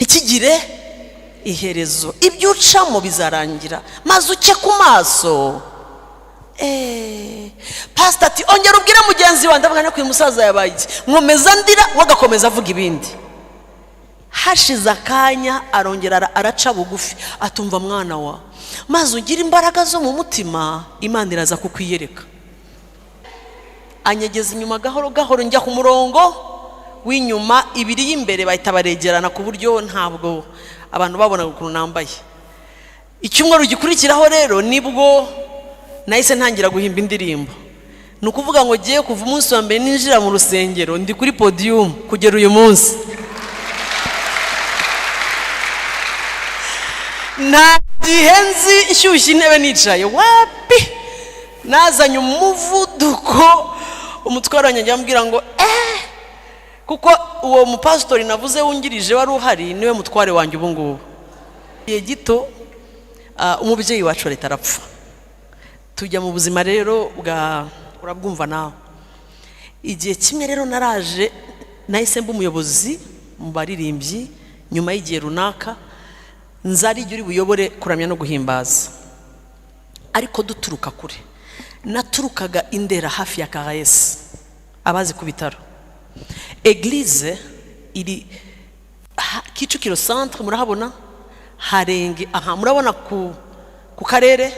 Ntikigire iherezo. Ibyo ucamo bizarangira, maze uke ku maso. Pasita ati: "Ongera ubwire mugenzi wawe." Ndavuga ko uyu musaza yabaye iki? Nkomeza ndira, we agakomeza avuga ibindi. Hashize akanya arongera araca bugufi, atumva: "Mwana wa, maze ugire imbaraga zo mu mutima, Imana iraza kukwiyereka." Anyegeza inyuma gahoro gahoro, njya ku murongo w'inyuma. Ibiri y'imbere bahita baregerana, ku buryo ntabwo abantu babonaga ukuntu nambaye. Icyumweru gikurikiraho rero nibwo nahise ntangira guhimba indirimbo. Ni ukuvuga ngo ngiye kuva umunsi wa mbere ninjira mu rusengero ndi kuri podiyumu kugera uyu munsi. Nta gihe nzi nshyushye intebe nicaye, wapi. Nazanye umuvuduko, umutwaro wanjye ajya ambwira ngo eee, kuko uwo mupasitori navuze wungirije wari uhari niwe mutware wanjye ubu ngubu. Igihe gito umubyeyi wacu leta arapfa, tujya mu buzima rero bwa urabwumva nawe. Igihe kimwe rero naraje, nahise mba umuyobozi mu baririmbyi. Nyuma y'igihe runaka nzari uri buyobore kuramya no guhimbaza, ariko duturuka kure. Naturukaga Indera hafi ya Karayesi, abazi ku bitaro. Église iri Kicukiro Centre, murahabona harenge aha, murabona ku karere,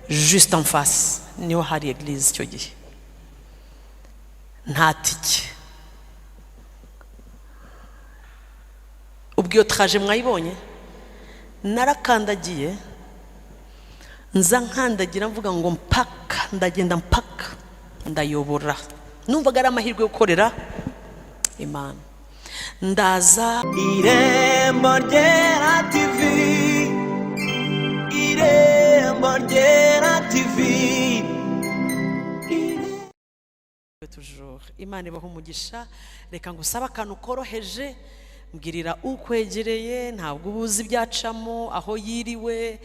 juste en face niho hari église. Icyo gihe nta tike. Ubwo iyo trajet mwayibonye, narakandagiye, nza nkandagira mvuga ngo mpaka ndagenda, mpaka ndayobora. Numvaga ari amahirwe yo gukorera Imana. Ndaza. Irembo Ryera TV, Irembo Ryera TV. Toujours Imana ibaha umugisha. Reka ngusabe akantu koroheje. Mbwirira ukwegereye, ntabwo uba uzi ibyacamo, aho yiriwe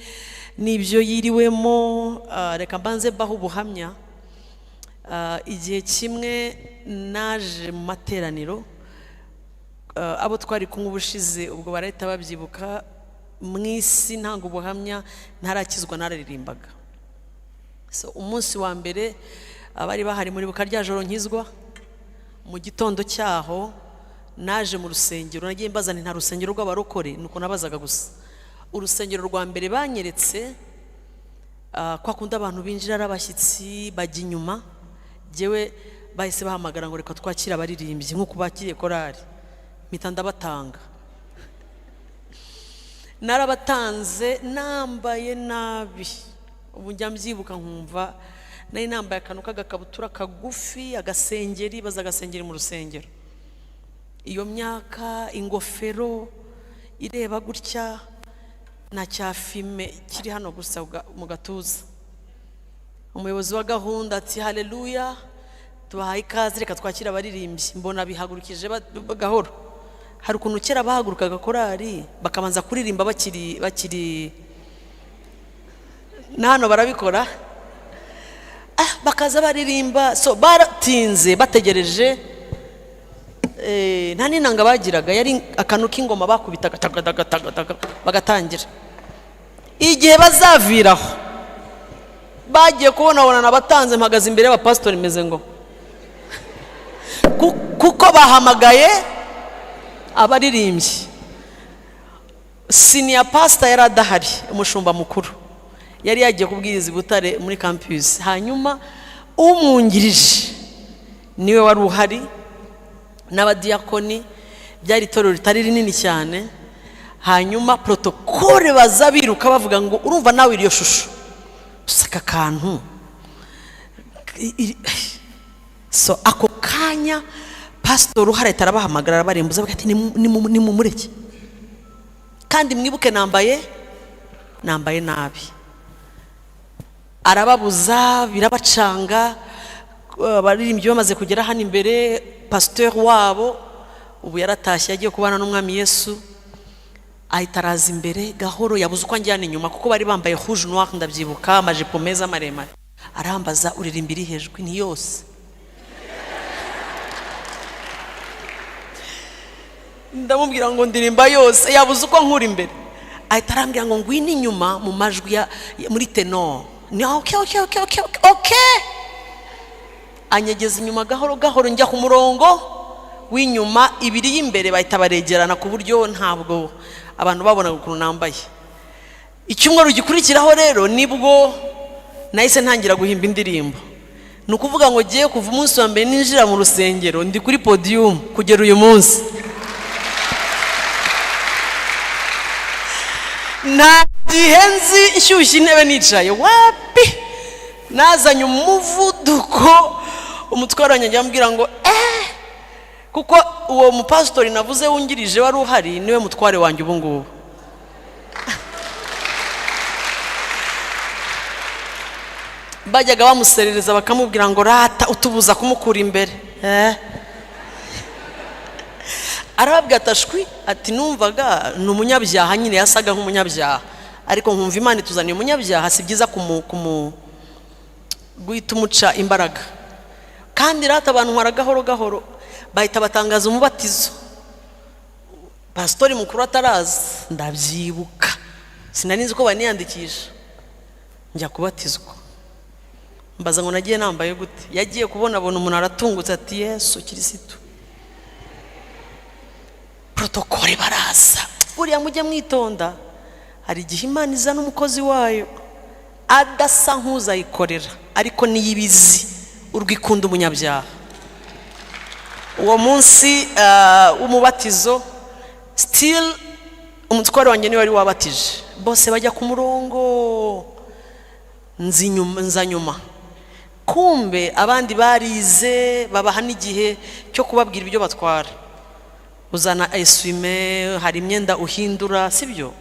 n'ibyo yiriwemo. Reka mbanze mbaho ubuhamya. Igihe kimwe naje mu materaniro, abo twari kumwe ubushize ubwo barahita babyibuka. Mu isi ntanga ubuhamya, ntarakizwa nararirimbaga. So umunsi wa mbere abari bahari muribuka rya joro nkizwa, mu gitondo cyaho naje mu rusengero. Nagiye mbaza nti: "Nta rusengero rw'abarokore?" Nuko nabazaga gusa. Urusengero rwa mbere banyeretse, kwa kundi abantu binjira ari abashyitsi bajya inyuma, jyewe bahise bahamagara ngo: "Reka twakire abaririmbyi," nk'uko bakiriye korari. Mpita ndabatanga. Narabatanze nambaye nabi. Ubu njya mbyibuka nkumva nari nambaye akantu k'agakabutura kagufi, agasengeri, baza agasengeri mu rusengero iyo myaka, ingofero ireba gutya na cya fime kiri hano gusa mu gatuza. Umuyobozi wa gahunda ati: "Haleluya, tubahaye ikaze, reka twakire abaririmbyi." Mbona bihagurukije gahoro. Hari ukuntu kera bahagurukaga korari bakabanza kuririmba bakiri na hano barabikora, bakaza baririmba. So baratinze bategereje. Nta n'inanga bagiraga, yari akantu k'ingoma bakubitaga taga taga taga taga, bagatangira. Igihe bazaviraho bagiye kubonabonana abatanze, mpagaze imbere y'abapasitori meze ngo kuko bahamagaye abaririmbyi. Senior pastor yari adahari, umushumba mukuru yari yagiye kubwiriza i Butare muri campus, hanyuma umwungirije niwe wari uhari n'abadiyakoni. Byari itorero ritari rinini cyane. Hanyuma protocole baza biruka bavuga ngo, urumva nawe iryo shusho gusa, aka kantu. So ako kanya pasitori uhari ahita arabahamagara, arabarembuza, avuga ati: "Nimumureke." Kandi mwibuke nambaye nabi. Arababuza, birabacanga. Abaririmbyi bamaze kugera hano imbere, pasitori wabo ubu yaratashye, yagiye kubana n'Umwami Yesu, ahita araza imbere gahoro. Yabuze uko anjyana inyuma kuko bari bambaye rouge noir, ndabyibuka, amajipo meza maremare. Arambaza: "Uririmba irihe jwi?" Ni yose. Ndamubwira ngo ndirimba yose. Yabuze uko nkura imbere, ahita arambwira ngo ngwino inyuma mu majwi muri ténor. Ni okay. Anyegeza inyuma gahoro gahoro, njya ku murongo w'inyuma. Ibiri y'imbere bahita baregerana, ku buryo ntabwo abantu babonaga ukuntu nambaye. Icyumweru gikurikiraho rero nibwo nahise ntangira guhimba indirimbo. Ni ukuvuga ngo ngiye kuva umunsi wa mbere ninjira mu rusengero ndi kuri podium kugera uyu munsi. Nta gihe nzi nshyushye intebe nicaye, wapi. Nazanye umuvuduko, umutwaro wanjye ajya ambwira ngo kuko uwo mupasitori navuze wungirije wari uhari niwe mutware wanjye ubu ngubu. Bajyaga bamuserereza bakamubwira ngo rata utubuza kumukura imbere. Arababwira ati ashwi, ati numvaga ni umunyabyaha nyine, yasaga nk'umunyabyaha, ariko nkumva Imana ituzaniye umunyabyaha, si byiza guhita umuca imbaraga. Kandi rata abantu ntwara gahoro gahoro, bahita batangaza umubatizo pasitori mukuru ataraza. Ndabyibuka, sinari nzi ko baniyandikisha, njya kubatizwa. Mbaza ngo nagiye nambaye gute? Yagiye kubona abona umuntu aratungutse, ati Yesu Kirisitu. Protokole baraza. Buriya mujye mwitonda, hari igihe Imana izana umukozi wayo adasa nk'uzayikorera, ariko niyo ibizi urwo ikunda umunyabyaha. Uwo munsi w'umubatizo, still umutware wanjye niwe wari wabatije. Bose bajya ku murongo, nzi nyuma, nza nyuma. Kumbe abandi barize, babaha n'igihe cyo kubabwira ibyo batwara. Uzana essuie-main, hari imyenda uhindura, sibyo?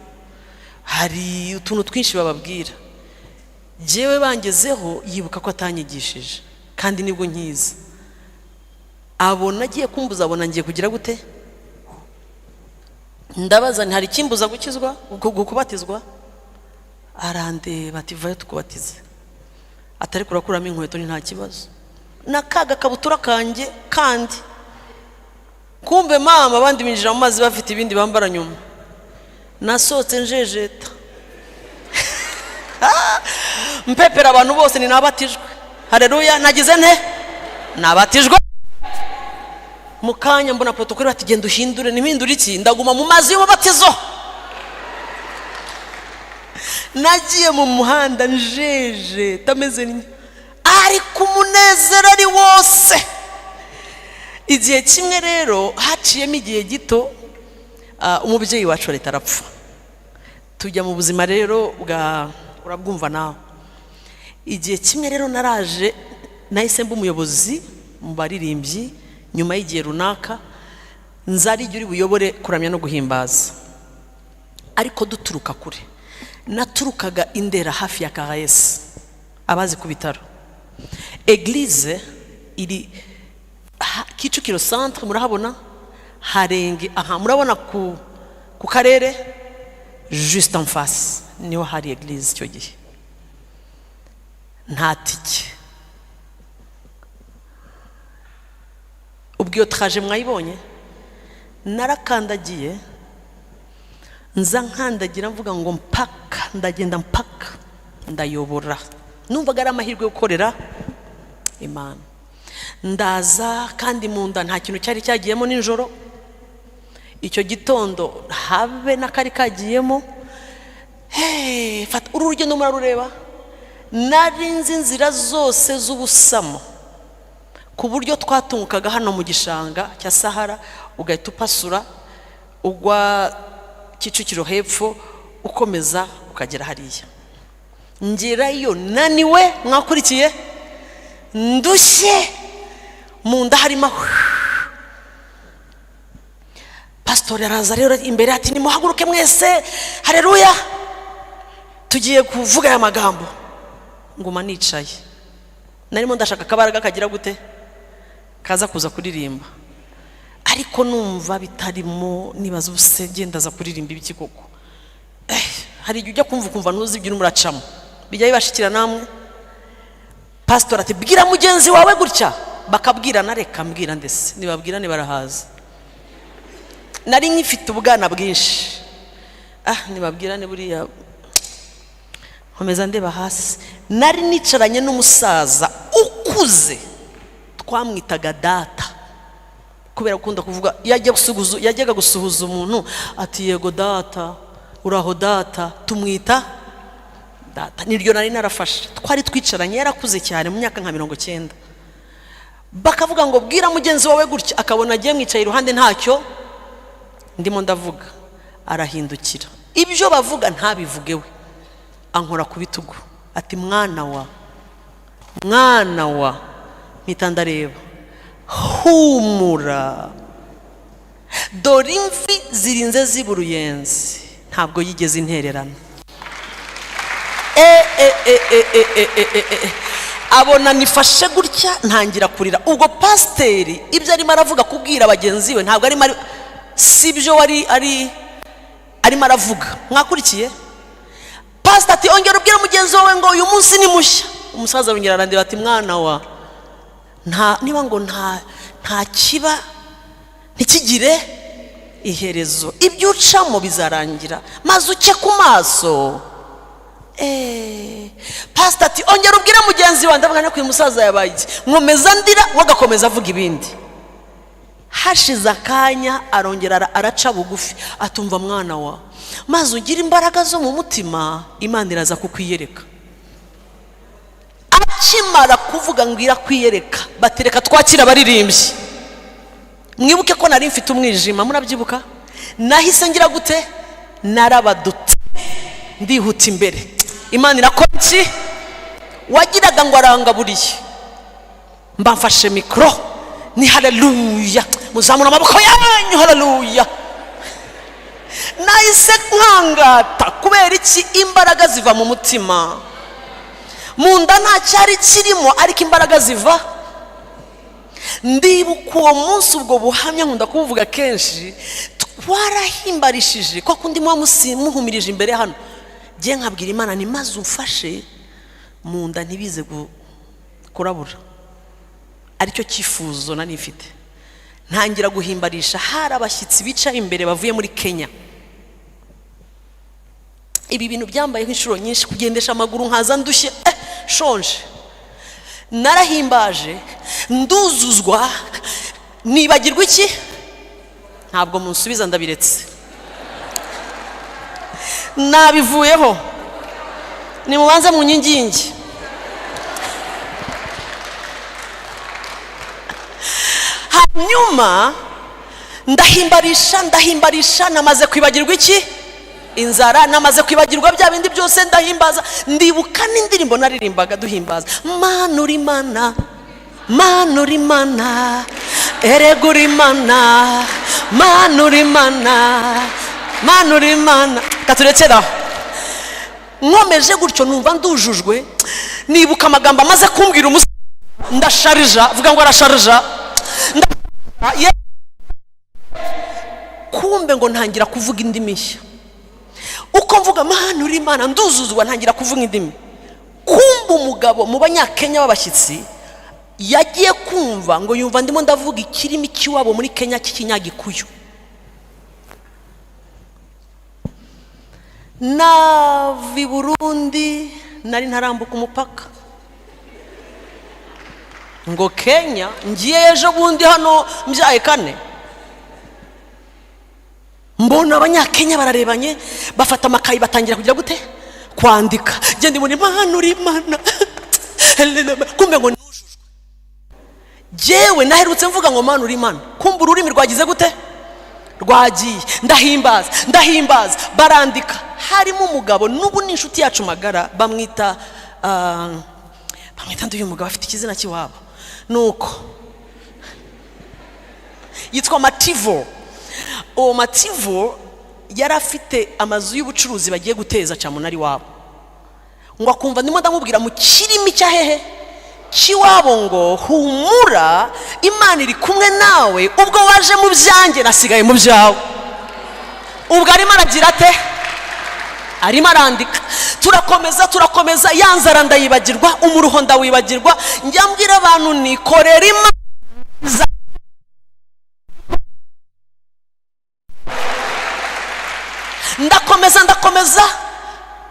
Hari utuntu twinshi bababwira. Jyewe bangezeho, yibuka ko atanyigishije, kandi nibwo nkiza. Abona agiye kumbuza, abona ngiye kugira gute. Ndabaza nti hari ikimbuza gukizwa, kubatizwa? Arandeba ati vayo tukubatize. Atari kurakuramo inkweto, ni nta kibazo, na ka gakabutura kanjye. Kandi kumbe mama, abandi binjira mu mazi bafite ibindi bambara nyuma. Nasohotse njejeta, mpepera abantu bose, ni nabatijwe. Hareruya! Nagize nte? Nabatijwe. Mu kanya mbona protokole, bati genda uhindure. Nimpindure iki? Ndaguma mu mazi y'umubatizo. Nagiye mu muhanda njeje tameze ntya, ariko umunezero ari wose. Igihe kimwe rero, haciyemo igihe gito, umubyeyi wacu leta arapfa, tujya mu buzima rero bwa urabwumva nawe. Igihe kimwe rero naraje, nahise mba umuyobozi mu baririmbyi. Nyuma y'igihe runaka nzari igihe uri buyobore kuramya no guhimbaza, ariko duturuka kure. Naturukaga Indera hafi ya Karayesi, abazi ku bitaro. Église iri Kicukiro Centre, murahabona harenge aha, murabona ku karere, juste en face niho hari église. Icyo gihe nta tike. Ubwo iyo trajet mwayibonye, narakandagiye, nza nkandagira mvuga ngo mpaka ndagenda, mpaka ndayobora. Numvaga ari amahirwe yo gukorera Imana. Ndaza kandi mu nda nta kintu cyari cyagiyemo nijoro, icyo gitondo habe n'akari kagiyemo. Hey, fata uru rugendo murarureba. Nari nzi inzira zose z'ubusamo, ku buryo twatungukaga hano mu gishanga cya Sahara, ugahita upasura ugwa Kicukiro hepfo, ukomeza ukagera hariya. Ngerayo naniwe, mwakurikiye, ndushye, mu nda harimo. Pasitori araza rero imbere ati nimuhaguruke mwese, hareruya, tugiye kuvuga aya magambo. Nguma nicaye, narimo ndashaka akabaraga kagira gute, kaza kuza kuririmba, ariko numva bitarimo. Nibaza ubuse ndaza kuririmba ibiki koko? Hari igihe ujya kumva ukumva ntuzi ibyo urimo uracamo, bijya bibashikira namwe. Pasitori ati bwira mugenzi wawe gutya, bakabwirana. Reka mbwira, ndetse nibabwirane barahaza. Nari nkifite ubwana bwinshi. Nibabwira ni buriya nkomeza ndeba hasi. Nari nicaranye n'umusaza ukuze twamwitaga data, kubera gukunda kuvuga. Yajyaga gusuhuza umuntu ati yego data, uraho data, tumwita data. Niryo nari narafashe. Twari twicaranye, yarakuze cyane mu myaka nka 90. Bakavuga ngo bwira mugenzi wawe gutya, akabona agiye mwicaye iruhande ntacyo ndimo ndavuga, arahindukira ibyo bavuga ntabivuge we, ankora ku bitugu ati mwana wa, mwana wa. Mpita ndareba, humura, dore imvi zirinze ziba uruyenzi. Ntabwo yigeze intererana. Abona nifashe gutya, ntangira kurira. Ubwo pasiteri ibyo arimo aravuga kubwira bagenzi we ntabwo arimo, si byo wari ari arimo aravuga. Mwakurikiye? Pasiteri ati ongera ubwire mugenzi wawe ngo uyu munsi ni mushya. Umusaza arongera arandeba ati mwana wa, nta niba ngo nta kiba ntikigire iherezo, ibyo ucamo bizarangira, maze uke ku maso. Pasiteri ati ongera ubwire mugenzi wawe. Ndavuga ko uyu musaza yabaye iki? Nkomeza ndira, we agakomeza avuga ibindi. Hashize akanya arongera araca bugufi atumva mwana wa, maze ugire imbaraga zo mu mutima, Imana iraza kukwiyereka. Akimara kuvuga ngo irakwiyereka, batereka twakira abaririmbyi. Mwibuke ko nari mfite umwijima, murabyibuka? Nahise ngira gute? Narabadutse, ndihuta imbere. Imana irakora iki? Wagiraga ngo arangaburiye, mba mfashe mikoro, ni haleluya, muzamura amaboko yanyu, haleluya. Nahise nkangata. Kubera iki? Imbaraga ziva mu mutima. Mu nda nta cyari kirimo, ariko imbaraga ziva. Ndibuka uwo munsi, ubwo buhamya nkunda kubuvuga kenshi. Twarahimbarishije kwa kundi muba muhumirije imbere hano, ngiye nkabwira Imana ni maze umfashe mu nda ntibize kurabura, aricyo cyifuzo nari mfite. Ntangira guhimbarisha, hari abashyitsi bicaye imbere bavuye muri Kenya. Ibi bintu byambaye nk'inshuro nyinshi, kugendesha amaguru nkaza ndushye, shonje. Narahimbaje nduzuzwa, nibagirwa iki? Ntabwo munsubiza, ndabiretse, nabivuyeho, nimubanze mu nyingingi. Hanyuma ndahimbarisha, namaze kwibagirwa iki? Inzara. Namaze kwibagirwa bya bindi byose, ndahimbaza. Ndibuka n'indirimbo naririmbaga duhimbaza: Mana uri Mana, Mana uri Mana, erega uri Mana, Mana uri Mana, Mana uri Mana. Katurekeraho. Nkomeje gutyo numva ndujujwe, nibuka amagambo amaze kumbwira umusaza, ndasharija, vuga ngo arasharija. Kumbe ngo ntangira kuvuga indimi nshya. Uko mvuga Mana uri Imana, nduzuzwa, ntangira kuvuga indimi. Kumbe umugabo mu banyakenya b'abashyitsi yagiye kumva ngo yumva ndimo ndavuga ikirimi cy'iwabo muri Kenya cy'ikinyagikuyu. Nava i Burundi nari ntarambuka umupaka ngo Kenya, ngiye ejo bundi hano mbyaye kane. Mbona abanyakenya bararebanye, bafata amakayi batangira kugira gute? Kwandika. Genda muri Mana uri Mana. Kumbe ngo nujujwe. Jewe naherutse mvuga ngo Mana uri Mana, kumbe ururimi rwagize gute? Rwagiye. Ndahimbaza, ndahimbaza, barandika. Harimo umugabo n'ubu ni inshuti yacu magara, bamwita uyu mugabo afite ikizina cy'iwabo, nuko yitwa Mativo. Uwo Mativo yari afite amazu y'ubucuruzi bagiye guteza cyamunara iwabo, ngo akumva ndimo ndamubwira mu kirimi cya hehe cy'iwabo ngo humura, Imana iri kumwe nawe, ubwo waje mu byanjye nasigaye mu byawe. Ubwo arimo aragira ate? Arimo arandika. Turakomeza, turakomeza, ya nzara ndayibagirwa, umuruho ndawibagirwa. Njya mbwira abantu nikorera Imana. Ndakomeza ndakomeza,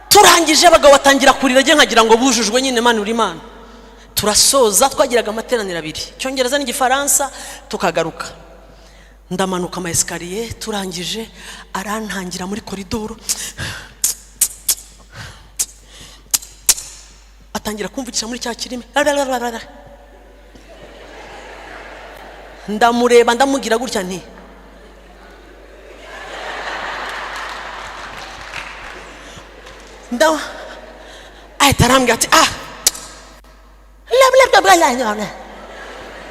turangije abagabo batangira kurira, njye nkagira ngo bujujwe nyine. Mana uri Imana. Turasoza, twagiraga amateraniro abiri, Icyongereza n'Igifaransa, tukagaruka. Ndamanuka ama escalier, turangije arantangira muri koridoro, atangira kumvugisha muri cya kirimi. Ndamureba, ndamubwira gutya nti nda, ahita arambwira ati ah,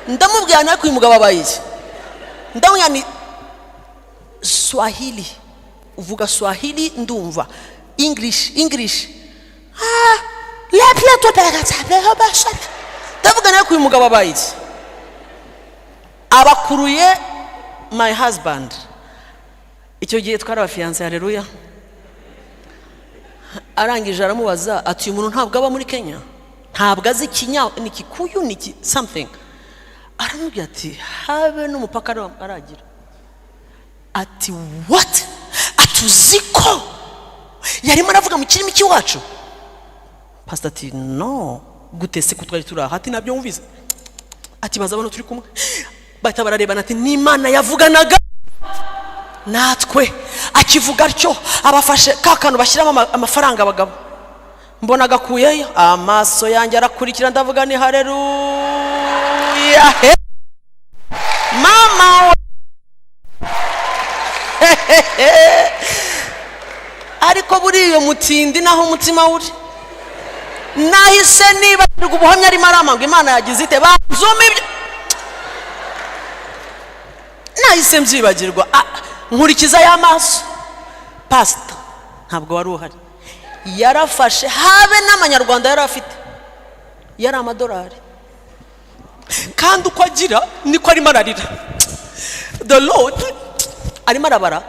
ndamubwira nawe ko uyu mugabo abaye iki? Ndamubwira ni Swahili, uvuga Swahili ndumva, English, English, ah, ndavuga nawe ko uyu mugabo abaye iki? Abakuruye my husband, icyo gihe twari abafiyanse, haleluya. Arangije aramubaza ati uyu muntu ntabwo aba muri Kenya, ntabwo azi ikinya, ni Kikuyu, ni something. Aramubwira ati habe n'umupaka aragira. Ati what? Atuzi ko yarimo aravuga mu kirimi cy'iwacu? Pastor ati no, gute se ko twari turi aha? Ati nabyo wumvise? Ati baza bano turi kumwe. Bahita bararebana, ati n'Imana yavuganaga natwe. Akivuga atyo abafashe ka kantu bashyiramo amafaranga abagabo, mbona agakuyeyo, amaso yanjye arakurikira, ndavuga ni haleluya, mama we. Ariko buriya mutindi naho umutima uri, nahise nibagirwa ubuhamya arimo aramanga Imana yagize ite, banzuma ibyo nahise mbyibagirwa, nkurikiza y'amaso. Pasita ntabwo wari uhari, yarafashe habe n'amanyarwanda yari afite, yari amadolari, kandi uko agira niko arimo ararira. The Lord arimo arabara,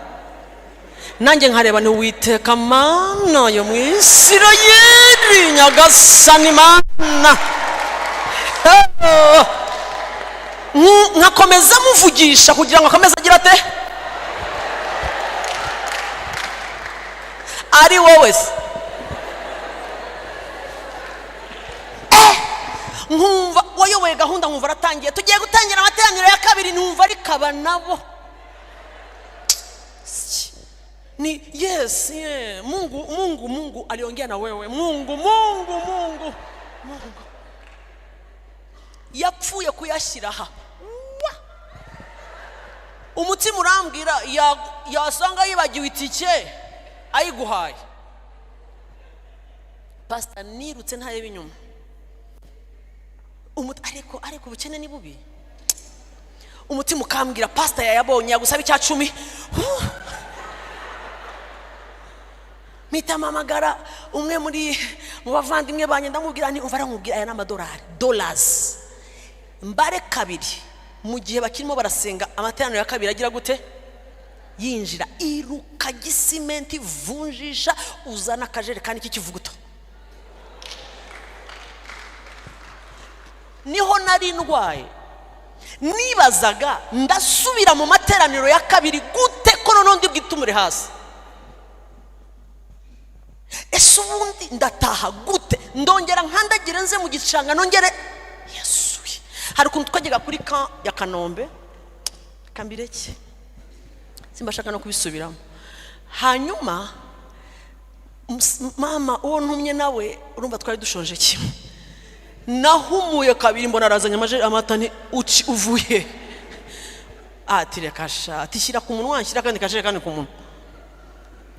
nanjye nkareba ni Uwiteka Mana yo mu Isirayeli, Nyagasani Mana, nkakomeza muvugisha kugira ngo akomeze agira ate. Ari wowe se? Nkumva wayoboye gahunda, nkumva aratangiye, tugiye gutangira amateraniro ya kabiri, numva ariko aba nabo ni yes, yeah. Mungu, Mungu, Mungu aliongea na wewe, Mungu, Mungu, Mungu, Mungu yapfuye kuyashyira aha. Umutima urambwira yasanga yibagiwe itike ayiguhaye. Pastor, nirutse ntareba inyuma. Ariko ubukene ni bubi. Umutima ukambwira pastor yayabonye, yagusaba icya 10. Mpita mpamagara umwe muri mu bavandimwe banjye, ndamubwira nti umva, aramubwira aya ni amadolari, dollars, mbare kabiri. Mu gihe bakirimo barasenga, amateraniro ya kabiri agira gute, yinjira, iruka gisimenti, vunjisha, uzana akajerekani k'ikivuguto. Niho nari ndwaye, nibazaga ndasubira mu materaniro ya kabiri gute ko noneho ndi bwitumure hasi? Ese ubundi ndataha gute? Ndongera nkandagire nze mu gishanga nongere? Yesu, hari ukuntu twajyaga kuri camp ya Kanombe, kambireke, simbashaka no kubisubiramo. Hanyuma mama uwo ntumye nawe, urumva twari dushonje kimwe, nahumuye kabiri mbona arazanye amata, nti uci uvuye? Ati reka sha, ati shyira ku munwa, nshyira akandi kajerekani ku munwa,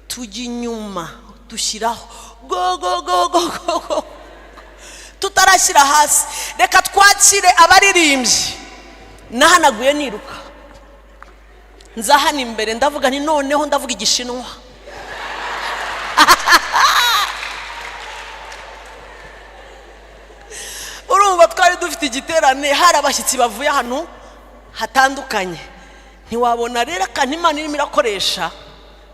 tujya inyuma dushyiraho, go go go go go go, tutarashyira hasi, reka twakire abaririmbyi. Nahanaguye niruka, nza hano imbere, ndavuga nti noneho ndavuga Igishinwa. Urumva twari dufite igiterane, hari abashyitsi bavuye ahantu hatandukanye, ntiwabona rero akantu Imana irimo irakoresha.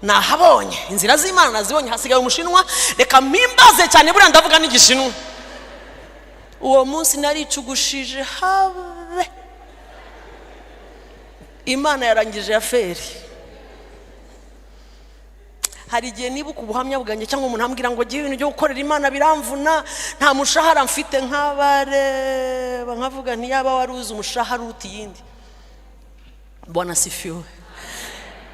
Nahabonye inzira z'Imana, nazibonye, hasigaye umushinwa, reka mpimbaze cyane, buriya ndavuga n'Igishinwa. Uwo munsi naricugushije habe, Imana yarangije ya feri. Hari igihe nibuka ubuhamya bwanjye, cyangwa umuntu ambwira ngo ngiye ibintu byo gukorera Imana biramvuna, nta mushahara mfite, nkabareba nkavuga ntiyaba wari uzi umushahara uruta iyindi. Bwana sifiwe.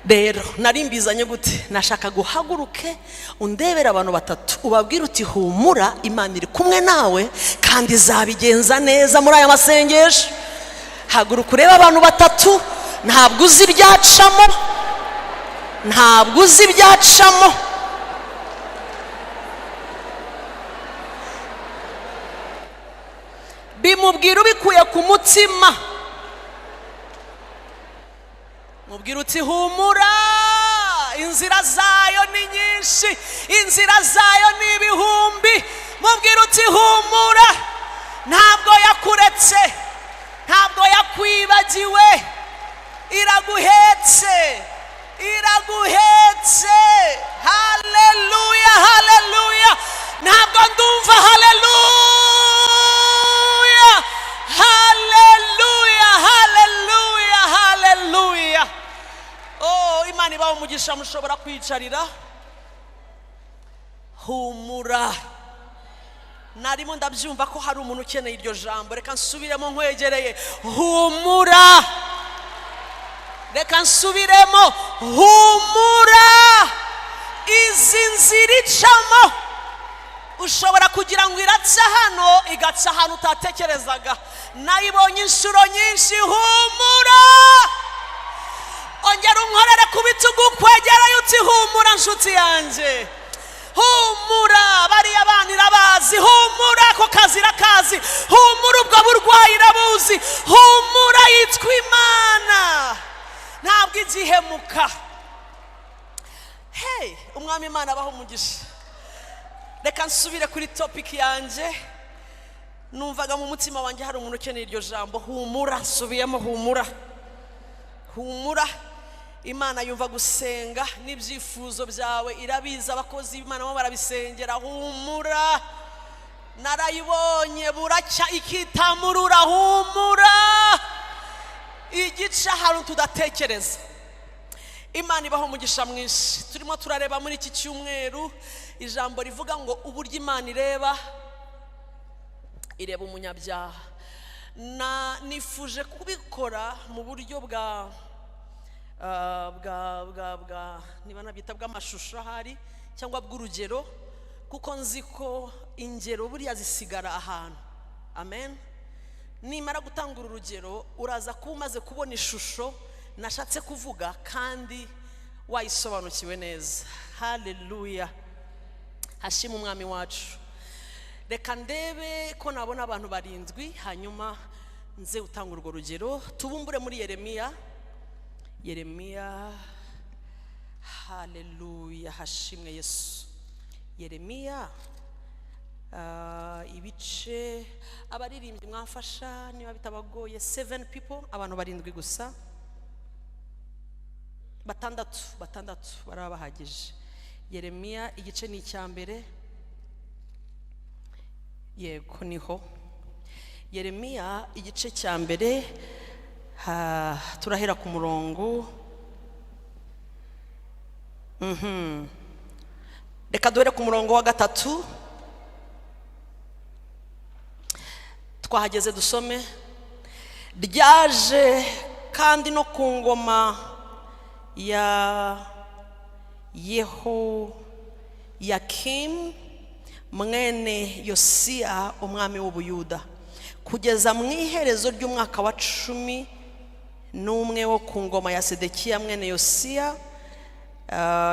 Rero nari mbizanye gute? Nashaka guhaguruke undebera abantu batatu, ubabwire uti humura, Imana iri kumwe nawe kandi izabigenza neza muri aya masengesho. Haguruka urebe abantu batatu. Ntabwo uzi ibyacamo, ntabwo uzi ibyacamo. Bimubwira ubikuye ku mutima, mubwira uti humura, inzira zayo ni nyinshi, inzira zayo ni ibihumbi. Mubwira uti humura, ntabwo yakuretse, ntabwo yakwibagiwe, iraguhetse, iraguhetse. Haleluya, haleluya. Ntabwo ndumva haleluya, haleluya, haleluya, haleluya. Oh, Imana ibaha umugisha. Mushobora kwicarira. Humura. Narimo ndabyumva ko hari umuntu ukeneye iryo jambo. Reka nsubiremo nkwegereye: humura. Reka nsubiremo: humura. Izi nzira icamo, ushobora kugira ngo iraca hano, igaca ahantu utatekerezaga. Nayibonye inshuro nyinshi. Humura. Ongera unkorere ku bitugu kwegereye uti humura nshuti yanjye, humura, bariya bana irabazi, humura, ako kazi irakazi, humura, ubwo burwayi irabuzi, humura, yitwa Imana, ntabwo igihemuka. Hey, Umwami Imana abaho umugisha. Reka nsubire kuri topic yanjye. Numvaga mu mutima wanjye hari umuntu ukeneye iryo jambo, humura. Nsubiyemo: humura, humura. Imana yumva gusenga n'ibyifuzo byawe irabizi. Abakozi b'Imana bo barabisengera. Humura, narayibonye buracya ikitamurura. Humura, igice ahantu tudatekereza. Imana ibaho umugisha mwinshi. Turimo turareba muri iki cyumweru ijambo rivuga ngo uburyo Imana ireba, ireba umunyabyaha. Na nifuje kubikora mu buryo bwa bwa bwa bwa niba nabyita bw'amashusho ahari, cyangwa bw'urugero, kuko nzi ko ingero buriya zisigara ahantu. Amen. Nimara gutanga uru rugero, uraza kuba umaze kubona ishusho nashatse kuvuga kandi wayisobanukiwe neza. Haleluya, hashima Umwami wacu. Reka ndebe ko nabona abantu barindwi, hanyuma nze utanga urwo rugero. Tubumbure muri Yeremiya. Yeremiya, haleluya, hashimwe Yesu. Yeremiya ibice, abaririmbyi mwamfasha niba bitabagoye, seven people, abantu barindwi gusa, batandatu, batandatu baraba bahagije. Yeremiya igice ni icya mbere. Yego, niho. Yeremiya igice cya mbere, turahera ku murongo. Reka duhere ku murongo wa 3. Twahageze, dusome. Ryaje kandi no ku ngoma ya Yehoyakimu mwene Yosiya umwami w'Ubuyuda, kugeza mu iherezo ry'umwaka wa 11 wo ku ngoma ya Sedekiya mwene Yosiya.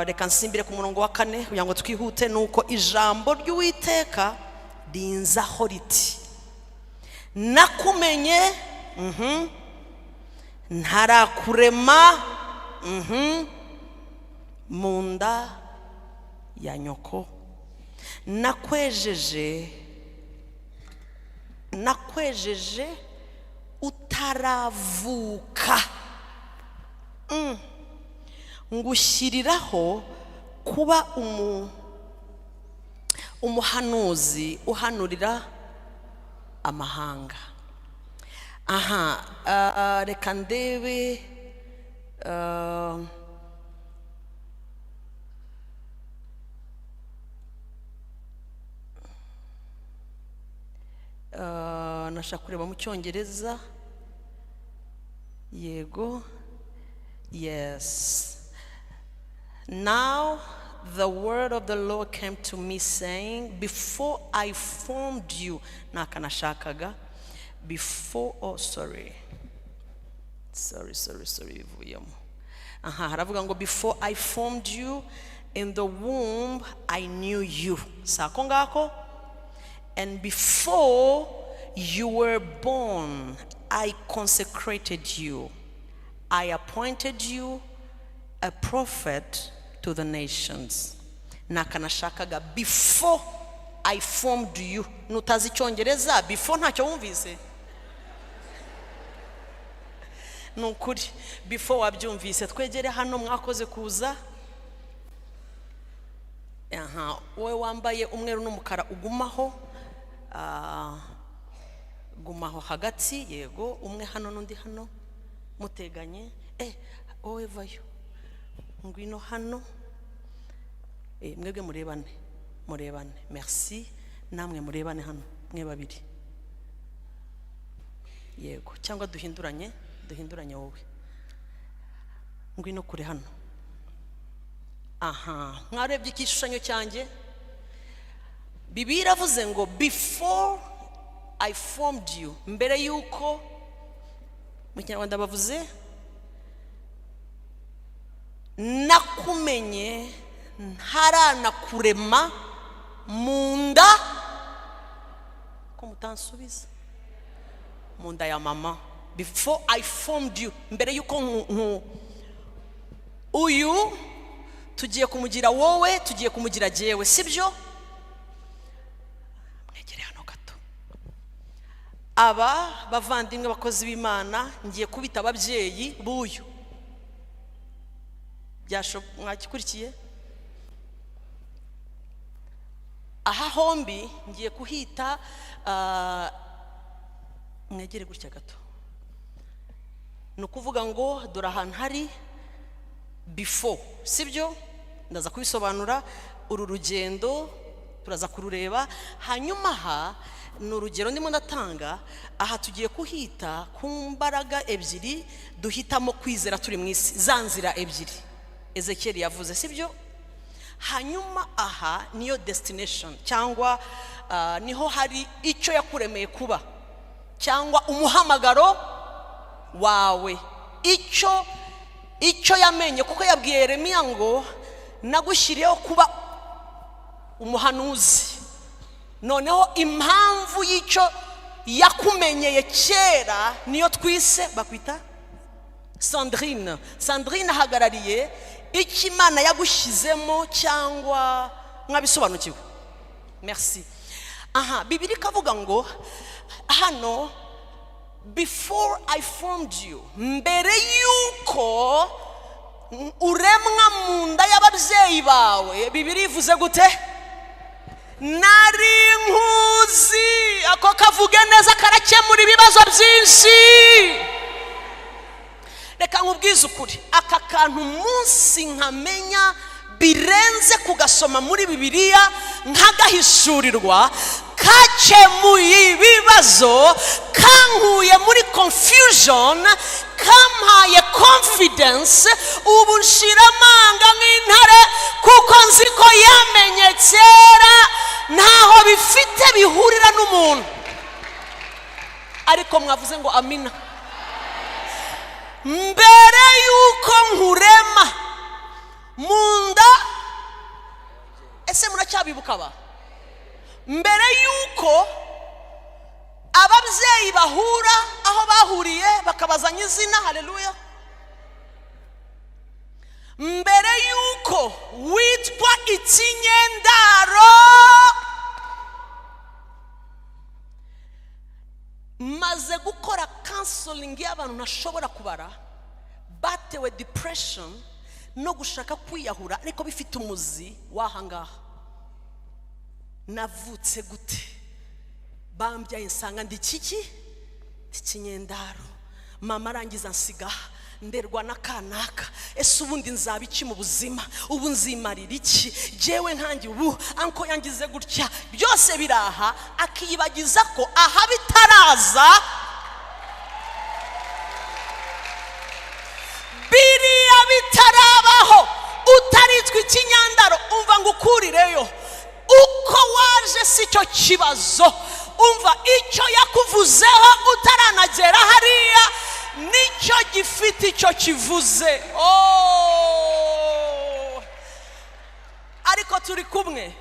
Reka nsimbire ku murongo wa 4 kugira ngo twihute. Nuko ijambo ry'Uwiteka rinzaho riti: nakumenye ntarakurema mu nda ya nyoko, nakwejeje, nakwejeje utaravuka, ngushyiriraho kuba umuhanuzi uhanurira amahanga. Aha, reka ndebe. Nashaka kureba mu Cyongereza. Yego. Yes. "Now the word of the Lord came to me, saying, before I formed you," nakanashakaga before, oh, sorry, sorry, sorry, sorry, bivuyemo. Aha haravuga ngo: "Before I formed you in the womb, I knew you." Sako ngako. "And before you were born, I consecrated you. I appointed you a prophet to the nations." Nakanashakaga "before I formed you." Nutazi Icyongereza, before ntacyo wumvise. Ni ukuri, before wabyumvise. Twegere hano, mwakoze kuza. Aha, wowe wambaye umweru n'umukara, ugumaho. Gumaho hagati. Yego, umwe hano n'undi hano muteganye. Wowe vayo, ngwino hano. Mwebwe murebane, murebane. Merci. Namwe murebane hano, mwe babiri. Yego, cyangwa duhinduranye, duhinduranye. Wowe ngwino kure hano. Aha mwarebye igishushanyo cyanjye. Bibiliya iravuze ngo "before I formed you", mbere y'uko, mu Kinyarwanda bavuze "nakumenye ntaranakurema mu nda", ko mutansubiza, mu nda ya mama. "Before I formed you", mbere y'uko uyu tugiye kumugira wowe, tugiye kumugira jyewe, sibyo? Mwegere hano gato. Aba bavandimwe, abakozi b'Imana, ngiye kubita ababyeyi b'uyu. Mwakikurikiye? Aha hombi ngiye kuhita. Mwegere gutya gato. Ni ukuvuga ngo dore ahantu hari before, sibyo? Ndaza kubisobanura. Uru rugendo turaza kurureba hanyuma. Aha ni urugero ndimo ndatanga. Aha tugiye kuhita ku mbaraga ebyiri duhitamo kwizera turi mu isi, za nzira ebyiri Ezekiyeli yavuze, sibyo? Hanyuma aha niyo destination, cyangwa niho hari icyo yakuremeye kuba, cyangwa umuhamagaro wawe, icyo yamenye, kuko yabwiye Yeremiya ngo "nagushyiriyeho kuba umuhanuzi". Noneho impamvu y'icyo yakumenyeye kera niyo twise, bakwita Sandrine. Sandrine ahagarariye icyo Imana yagushyizemo, cyangwa mwabisobanukiwe? Merci. Aha Bibiliya ikavuga ngo hano "before I formed you", mbere y'uko uremwa mu nda y'ababyeyi bawe. Bibiliya ivuze gute? Nari nkuzi. Ako kavuge neza, karakemura ibibazo byinshi. Reka nkubwize ukuri, aka kantu umunsi nkamenya birenze kugasoma muri Bibiliya, nkagahishurirwa, kakemuye ibibazo, kankuye muri confusion, kampaye confidence. Ubu nshira amanga nk'intare, kuko nzi ko yamenye kera. Ntaho bifite bihurira n'umuntu. Ariko mwavuze ngo amina. Mbere y'uko nkurema mu nda, ese muracyabibuka aba? Mbere y'uko ababyeyi bahura, aho bahuriye bakabazanya izina, haleluya. Mbere y'uko witwa ikinyendaro, maze gukora counseling y'abantu ntashobora kubara batewe depression no gushaka kwiyahura, ariko bifite umuzi w'aha ngaha: navutse gute? Bambyaye nsanga ndi kiki? Ikinyendaro. Mama arangiza nsiga. Nderwa na kanaka. Ese ubundi nzaba iki mu buzima? Ubu nzimarira iki? Jewe nkanjye ubu anko yangize gutya, byose biraha, akiyibagiza ko aha bitaraza biriya bitarabaho. Utaritwa ikinyandaro, umva ngo ukurireyo uko waje si cyo kibazo. Umva icyo yakuvuzeho utaranagera hariya nicyo gifite icyo kivuze. Oh! Ariko turi kumwe.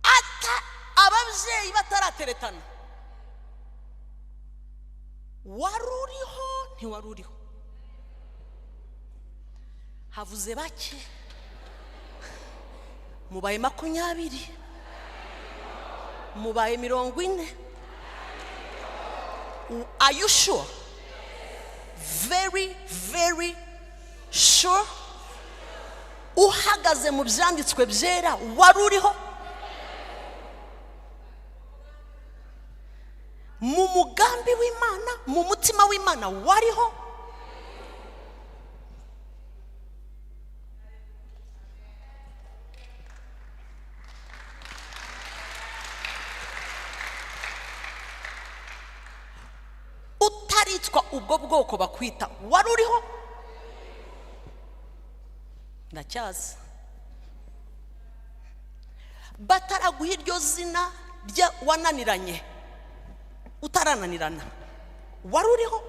Ata ababyeyi batarateretana, wari uriho ntiwari uriho? Havuze bake, mubaye 20, mubaye 40. Are you sure? Very, very sure? Uhagaze mu byanditswe byera, wari uriho? Mu mugambi w'Imana, mu mutima w'Imana wariho? Utaritwa ubwo bwoko bakwita, wari uriho? Ndacyaza. Bataraguha iryo zina rya wananiranye, utarananirana, wari uriho?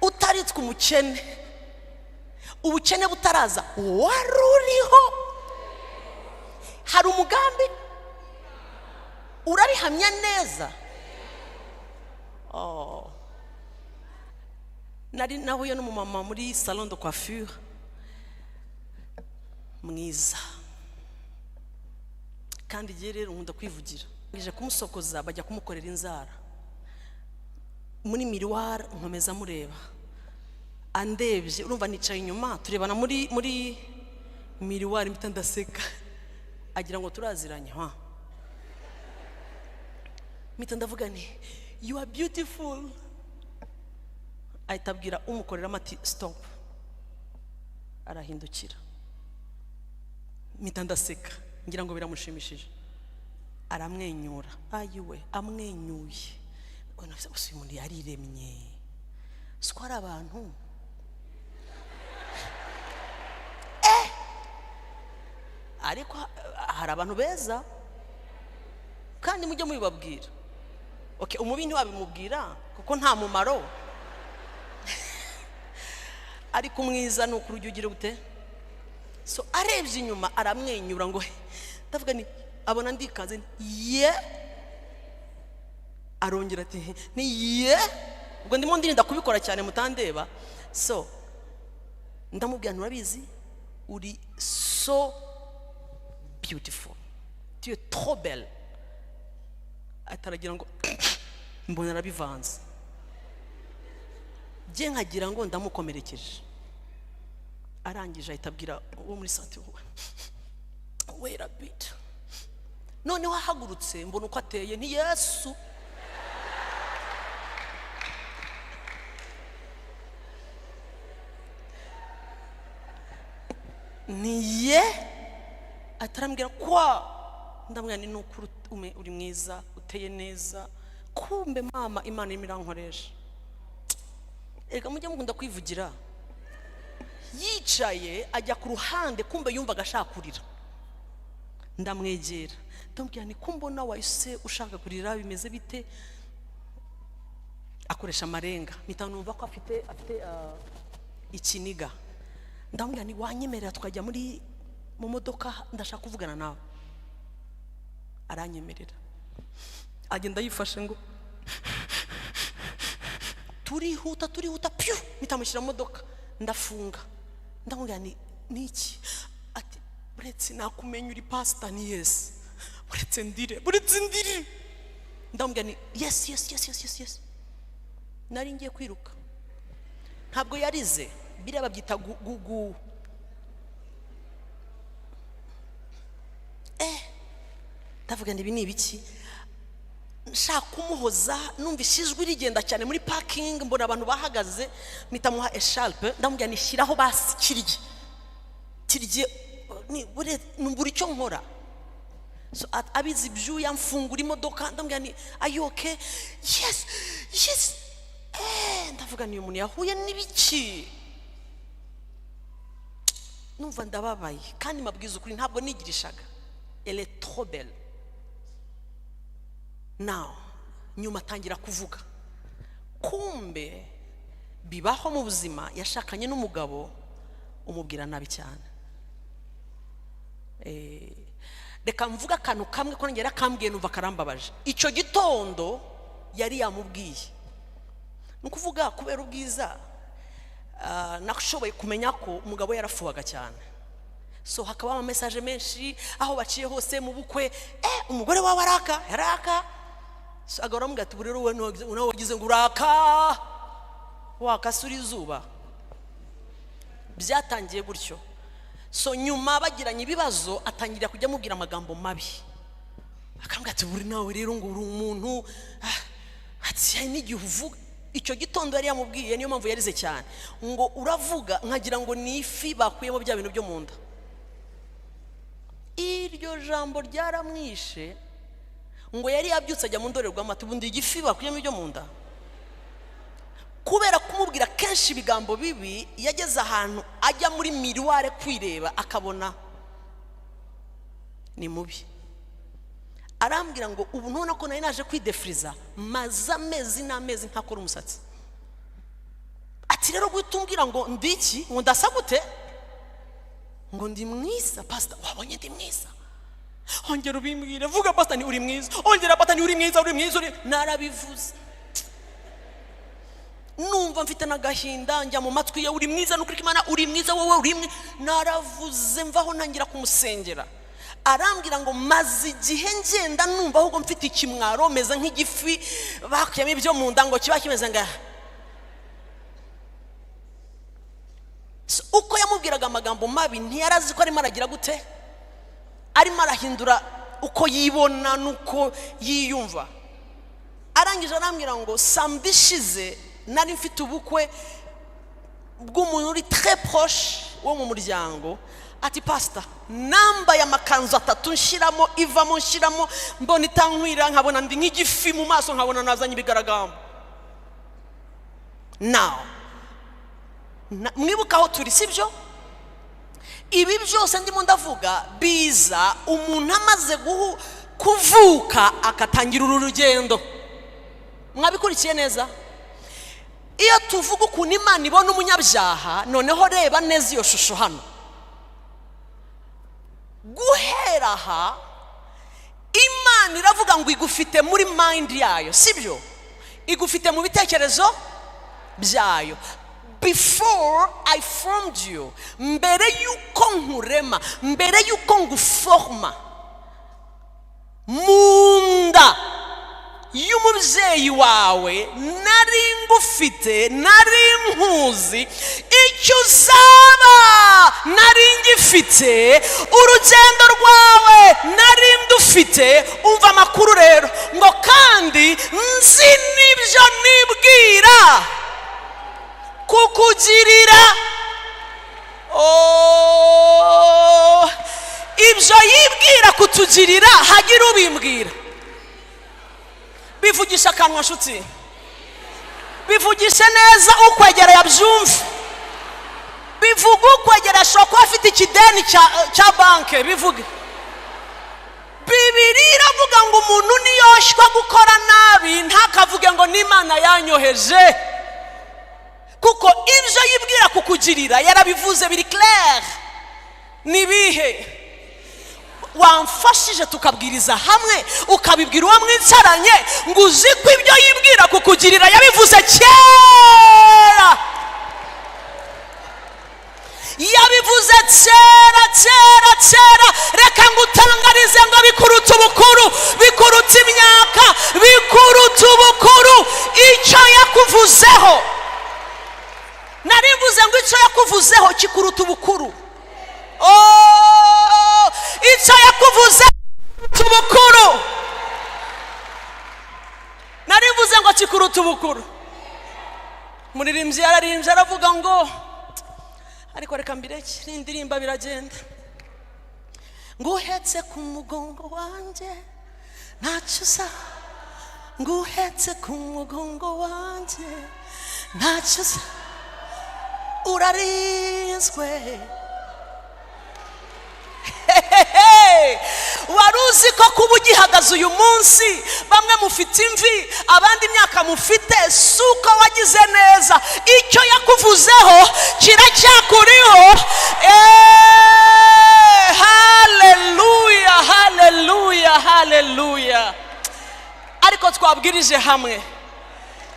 Utaritwa umukene, ubukene butaraza, wari uriho? Hari umugambi, urabihamya neza. Oh. Nari nahuye n'umumama muri salon de coiffure mwiza, kandi igihe rero nkunda kwivugira. Ngije kumusokoza bajya kumukorera inzara muri miroir, nkomeza mureba andebye, urumva nicaye inyuma turebana muri miroir, mpita ndaseka, agira ngo turaziranye. Ha, mpita ndavuga nti you are beautiful. Ahita abwira umukoreramo ati stop, arahindukira, mpita ndaseka ngira ngo biramushimishije, aramwenyura. Ayiwe, amwenyuye, uyu muntu yariremye, siko ari abantu. Ariko hari abantu beza kandi mujye mubibabwira. Okay, umubi ntiwabimubwira kuko nta mumaro, ariko umwiza ni ukuri ujya ugira gute. So arebye inyuma aramwenyura, ngo ndavuga ni abona ndikanze ye, arongera ati ni ye. Ubwo ndimo ndirinda kubikora cyane mutandeba. So ndamubwira nturabizi, uri so beautiful, tu es trop belle. Ataragira ngo mbona arabivanze, bye nkagira ngo ndamukomerekeje. Arangije ahita abwira uwo muri sante, wait a bit. Noneho ahagurutse mbona uko ateye, ni Yesu. Ni ye atarambwira kwa, ndamubwira ni nukuri uri mwiza, uteye neza. Kumbe mama Imana irimo irankoresha. Erega mujye mukunda kwivugira. Yicaye ajya ku ruhande, kumbe yumvaga ashaka kurira. Ndamwegera ndamubwira ni kumbona wahise ushaka kurira, bimeze bite? Akoresha amarenga, mpita numva ko afite ikiniga. Ndamubwira ni wanyemerera tukajya muri mu modoka, ndashaka kuvugana nawe. Aranyemerera, agenda yifashe ngo turihuta turihuta, pyu, mpita mushyira mu modoka, ndafunga. Ndamubwira ni niki? Ati buretse nakumenya uri pastor. Ni yes. Buretse ndire, buretse ndire. Ndamubwira ni yes yes yes yes yes yes. Nari ngiye kwiruka. Ntabwo yarize, biriya babyita gugu. Ndavuga ibi ni ibiki? Nshaka kumuhoza, numvise ijwi rigenda cyane muri parking, mbona abantu bahagaze, mpita muha écharpe, ndamubwira nishyiraho basi kirye kirye nibura icyo nkora. So, abizi ibyuya, mfungura imodoka, ndamubwira ni, "Are you okay?" Yes." Ndavuga ni uyu muntu yahuye n'ibiki? Numva ndababaye, kandi mabwiza ukuri, ntabwo nigirishaga. Elle est trop belle. Now nyuma atangira kuvuga, kumbe bibaho mu buzima, yashakanye n'umugabo umubwira nabi cyane. Reka mvuge akantu kamwe ko nanjye yarakambwiye, numva karambabaje. Icyo gitondo yari yamubwiye, ni ukuvuga kubera ubwiza, nashoboye kumenya ko umugabo yarafuhaga cyane. So hakaba ama message menshi aho baciye hose mu bukwe: "Umugore wawe araka, yaraka." So agahora amubwira ati: "Ubu rero wowe nawe wagize ngo uraka, wakasura izuba." Byatangiye gutyo. So nyuma bagiranye ibibazo, atangira kujya amubwira amagambo mabi, akambwira ati: "Buri nawe rero ngo uri umuntu." Ati: "Hari n'igihe uvuga." Icyo gitondo yari yamubwiye, niyo mpamvu yarize cyane, ngo: "Uravuga nkagira ngo ni ifi bakuyemo bya bintu byo mu nda." Iryo jambo ryaramwishe. Ngo yari yabyutse ajya mu ndorerwamo, ati: "Ubundi igifi bakuyemo ibyo mu nda." Kubera kumubwira kenshi ibigambo bibi, yageze ahantu ajya muri miroir kwireba, akabona ni mubi. Arambwira ngo: "Ubu ntubona ko nari naje kwidefiriza, maze amezi n'amezi ntakora umusatsi." Ati: "Rero guhita umbwira ngo ndi iki, ngo ndasa gute, ngo ndi mwiza, pasita, wabonye ndi mwiza? Ongera ubimbwire, vuga pasita, ni uri mwiza, ongera pasita, ni uri mwiza, uri mwiza, uri." Narabivuze, numva mfite n'agahinda, njya mu matwi ye: "Uri mwiza, nukuri Imana, uri mwiza, wowe uri mwiza." Naravuze, mvaho ntangira kumusengera. Arambwira ngo: "Maze igihe ngenda numva ahubwo mfite ikimwaro, meze nk'igifi bakuyemo ibyo mu nda, ngo kiba kimeze nga." So, uko yamubwiraga amagambo mabi, ntiyarazi ko arimo aragira gute, arimo arahindura uko yibona n'uko yiyumva. Arangije arambwira ngo: "Samedi ishize nari mfite ubukwe bw'umuntu uri très proche wo mu muryango." Ati: "Pasita, nambaye amakanzu atatu, nshyiramo ivamo, nshyiramo, mbona itankwira, nkabona ndi nk'igifi mu maso, nkabona nazanye ibigaragamba." Now mwibuke aho turi, sibyo? Ibi byose ndimo ndavuga biza umuntu amaze kuvuka, akatangira uru rugendo. Mwabikurikiye neza? Iyo tuvuga ukuntu Imana ibona umunyabyaha, noneho reba neza iyo shusho hano. Guhera aha, Imana iravuga ngo igufite muri mind yayo, sibyo? Igufite mu bitekerezo byayo. "Before I formed you", mbere y'uko nkurema, mbere y'uko nguforma mu nda y'umubyeyi wawe, nari ngufite, nari nkuzi. Icyo uzaba nari ngifite, urugendo rwawe nari ndufite. Umva amakuru rero, ngo kandi nzi n'ibyo nibwira kukugirira. Oh, ibyo yibwira kutugirira, hagira ubimbwira. Bivugisha akanwa, nshuti, bivugishe neza, ukwegera yabyumve. Bivuga, ukwegera ashobora kuba afite ikideni cya banki, bivuge. Bibiri iravuga ngo umuntu niyoshywa gukora nabi, ntakavuge ngo n'Imana yanyoheje, kuko ibyo yibwira kukugirira yarabivuze, biri clair. Ni ibihe? Wamfashije tukabwiriza hamwe, ukabibwira uwo mwicaranye ngo: "Uzi ko ibyo yibwira kukugirira yabivuze kera, yabivuze kera, kera, kera." Reka ngutangarize ngo bikuruta ubukuru, bikuruta imyaka, bikuruta ubukuru. Icyo yakuvuzeho, nari mvuze ngo icyo yakuvuzeho kikuruta ubukuru. Oh, icyo yakuvuze ubukuru. Ntakikuruta ubukuru. Muririmbyi yararimbye aravuga ngo ariko reka mbireke n'indirimba biragenda. Nguhetse ku mugongo wanjye ntacyo uza, nguhetse ku mugongo wanjye ntacyo uza, urarinzwe. Wari uzi ko kuba ugihagaze uyu munsi, bamwe mufite imvi, abandi imyaka mufite, si uko wagize neza, icyo yakuvuzeho kiracyakuriho. Haleluya, haleluya, haleluya. Ariko twabwirije hamwe,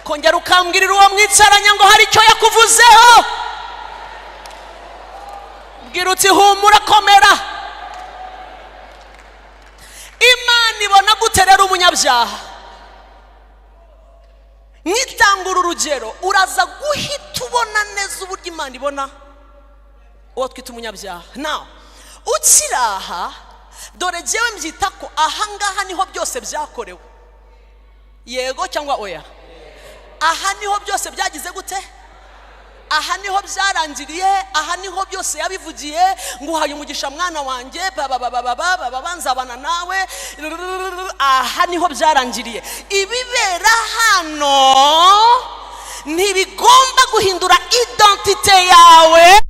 kongera ukambwirira uwo mwicaranye ngo hari icyo yakuvuzeho. Bwira uti humura, komera. Imana ibona gute rero umunyabyaha? Nkitangura urugero, uraza guhita ubona neza uburyo Imana ibona uwo twita umunyabyaha. Nawe ukiri aha, dore jyewe mbyita ko ahangaha niho byose byakorewe. Yego cyangwa oya? Aha niho byose byagize gute? Aha niho byarangiriye, aha niho byose yabivugiye. Nguhaye umugisha mwana wanjye, baba nzabana nawe. Aha niho byarangiriye. Ibibera hano ntibigomba guhindura identité yawe,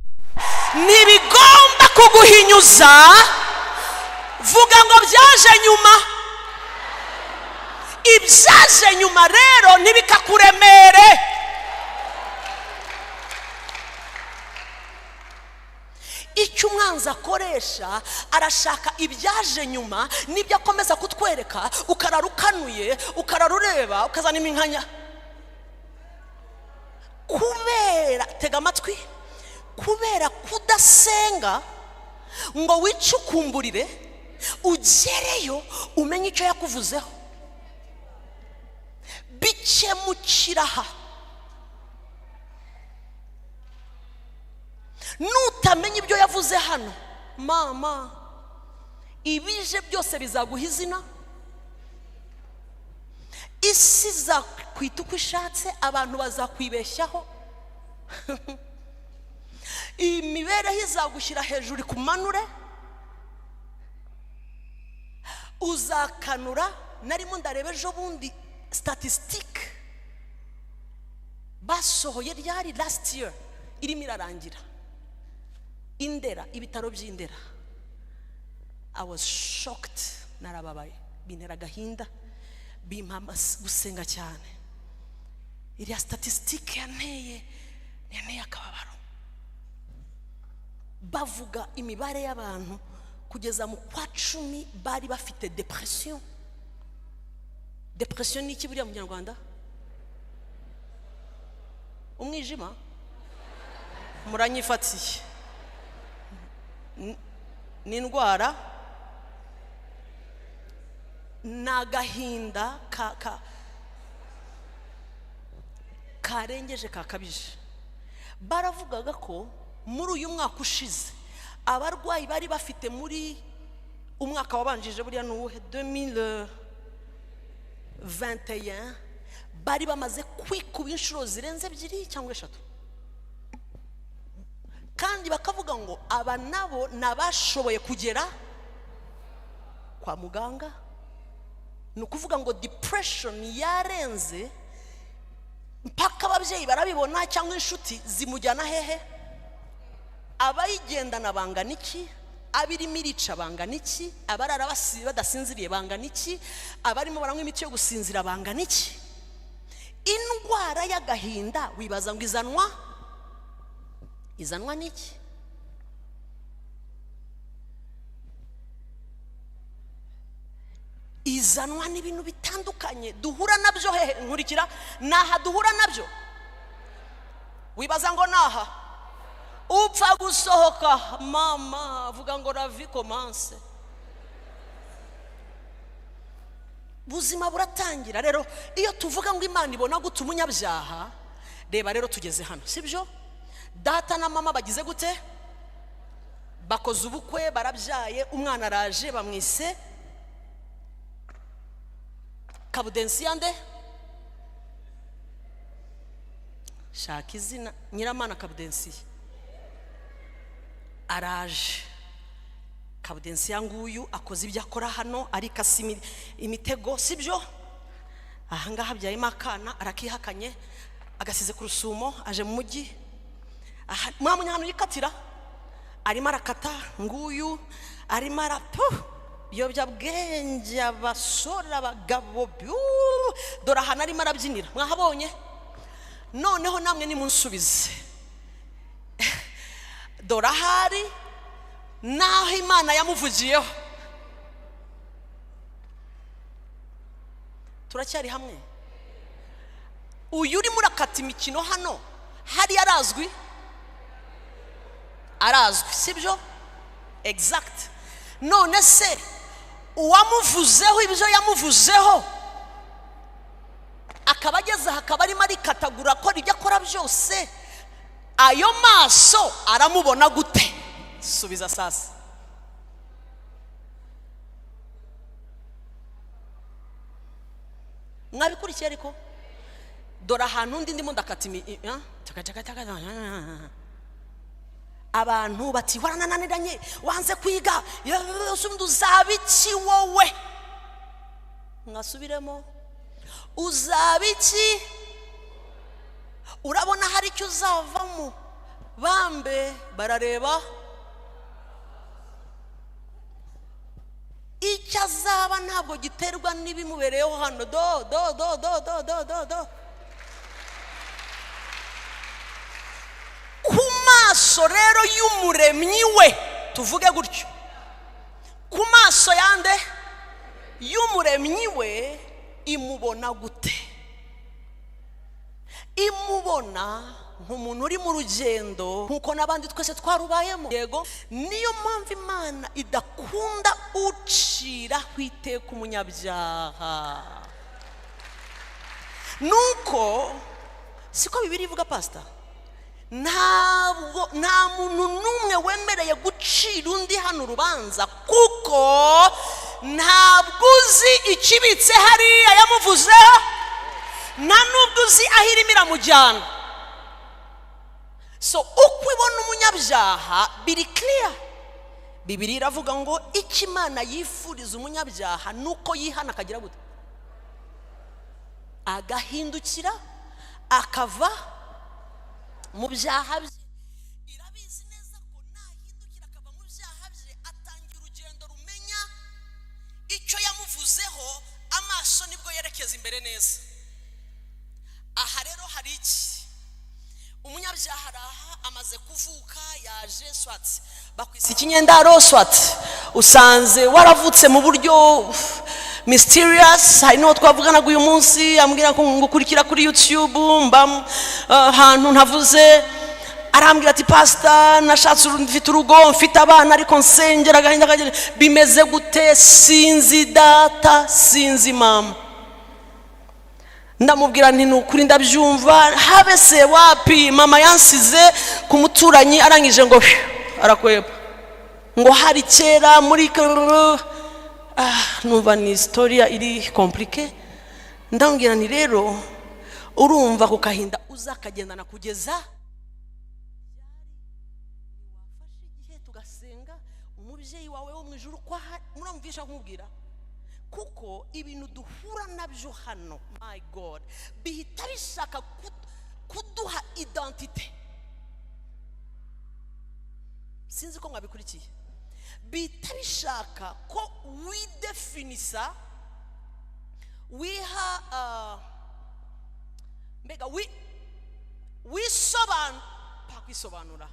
ntibigomba kuguhinyuza. Vuga ngo byaje nyuma. Ibyaje nyuma rero ntibikakuremere. Icyo umwanzi akoresha, arashaka ibyaje nyuma nibyo akomeza kutwereka, ukarara ukanuye, ukarara ureba, ukazana iminkanya. Kubera, tega amatwi, kubera kudasenga ngo wicukumburire ugereyo umenye icyo yakuvuzeho, bikemukira aha. Nutamenya ibyo yavuze hano, mama, ibije byose bizaguha izina, isi izakwita uko ishatse, abantu bazakwibeshyaho, imibereho izagushyira hejuru ikumanure, uzakanura. Narimo ndareba ejo bundi statistique basohoye ryari last year irimo irarangira, Indera, ibitaro by'Indera. I was shocked, narababaye, bintera agahinda, bimpa gusenga cyane. Iriya statistique yanteye akababaro. Bavuga imibare y'abantu kugeza mu kwa 10 bari bafite depression. Depression ni iki buriya mu Kinyarwanda? Umwijima? Muranyifatiye. Ni indwara, ni agahinda karengeje, kakabije. Baravugaga ko muri uyu mwaka ushize abarwayi bari bafite, muri umwaka wabanjije buriya ni uwuhe, 2021, bari bamaze kwikuba inshuro zirenze 2 cyangwa 3. Kandi bakavuga ngo aba nabo nabashoboye kugera kwa muganga. Ni ukuvuga ngo depression yarenze mpaka ababyeyi barabibona cyangwa inshuti zimujyana hehe. Abayigendana bangana iki? Abirimo irica bangana iki? Abarara badasinziriye bangana iki? Abarimo baranywa imiti yo gusinzira bangana iki? Indwara y'agahinda wibaza ngo izanwa n'iki? Izanwa n'ibintu bitandukanye duhura nabyo hehe? Nkurikira, naha duhura nabyo. Wibaza ngo naha upfa gusohoka, mama avuga ngo la vie commence, buzima buratangira. Rero iyo tuvuga ngo Imana ibona gute umunyabyaha, reba rero tugeze hano, sibyo? Data na mama bagize gute? Bakoze ubukwe, barabyaye, umwana araje, bamwise Kabudensi yande. Shaka izina Nyiramana Kabudensiya araje. Kabudensiya nguyu akoze ibyo akora hano, arikasa imitego, sibyo? Ahangaha abyayemo akana, arakihakanye, agasize ku rusumo, aje mu mujyi. Mwabonye ahantu yikatira, arimo arakata, nguyu arimo arapu ibiyobyabwenge, abasore, abagabo, dore ahantu arimo arabyinira, mwahabonye? Noneho namwe nimunsubize, dore ahari naho Imana yamuvugiyeho. Turacyari hamwe? Uyu urimo urakata imikino hano hari arazwi, arazwi, sibyo? Exact. None se uwamuvuzeho ibyo yamuvuzeho akaba ageze aha, akaba arimo arikatagura, akora ibyo akora byose, ayo maso aramubona gute? Subiza sasa. Mwabikurikiye? Ariko dore ahantu undi ndimo ndakata abantu bati waranananiranye, wanze kwiga, uzaba iki wowe? Mwasubiremo, uzaba iki? Urabona hari icyo uzavamo? Bambe barareba icyo azaba ntabwo giterwa n'ibimubereyeho hano. Do do do do do do do do. Ku maso rero y'umuremyi we, tuvuge gutyo, ku maso yande y'umuremyi we, imubona gute? Imubona nk'umuntu uri mu rugendo nk'uko n'abandi twese twarubayemo. Yego, niyo mpamvu Imana idakunda ucira iteka umunyabyaha. Nuko siko Bibiliya ivuga, pastor, ntabwo nta muntu n'umwe wemereye gucira undi hano urubanza, kuko ntabwo uzi ikibitse hariya yamuvuzeho, nta nubwo uzi aho irimo iramujyana. So uko ibona umunyabyaha biri clear. Bibiliya iravuga ngo icyo Imana yifuriza umunyabyaha ni uko yihana akagira gute? Agahindukira akava mu byaha bye. Irabizi neza ko nahindukira akava mu byaha bye, atangira urugendo rumenya icyo yamuvuzeho, amaso nibwo yerekeza imbere neza. Aha rero hari iki? Umunyabyaha araha amaze kuvuka, yaje swat bakwisa ikinyendaro, swat usanze waravutse mu buryo mysterious. Hari n'uwo twavuganaga uyu munsi ambwira ko ngukurikira kuri YouTube, mba ahantu ntavuze, arambwira ati pastor, nashatse, mfite urugo, mfite abana, ariko nsengera agahinda kagera, bimeze gute? Sinzi data, sinzi mama. Ndamubwira nti ni ukuri ndabyumva, habe se wapi, mama yansize ku muturanyi, arangije ngo arakweba, ngo hari kera muri numva ni historia iri compliqué. Ndamubwira nti rero urumva ku kahinda uzakagendana kugeza wafashe igihe tugasenga umubyeyi wawe wo mu ijuru ko muramvisha kumubwira, kuko ibintu duhura nabyo hano, my God, bihita bishaka kuduha identité. Sinzi ko mwabikurikiye. Bihita bishaka ko widefinisa, wiha mbega wisobanura, kwisobanura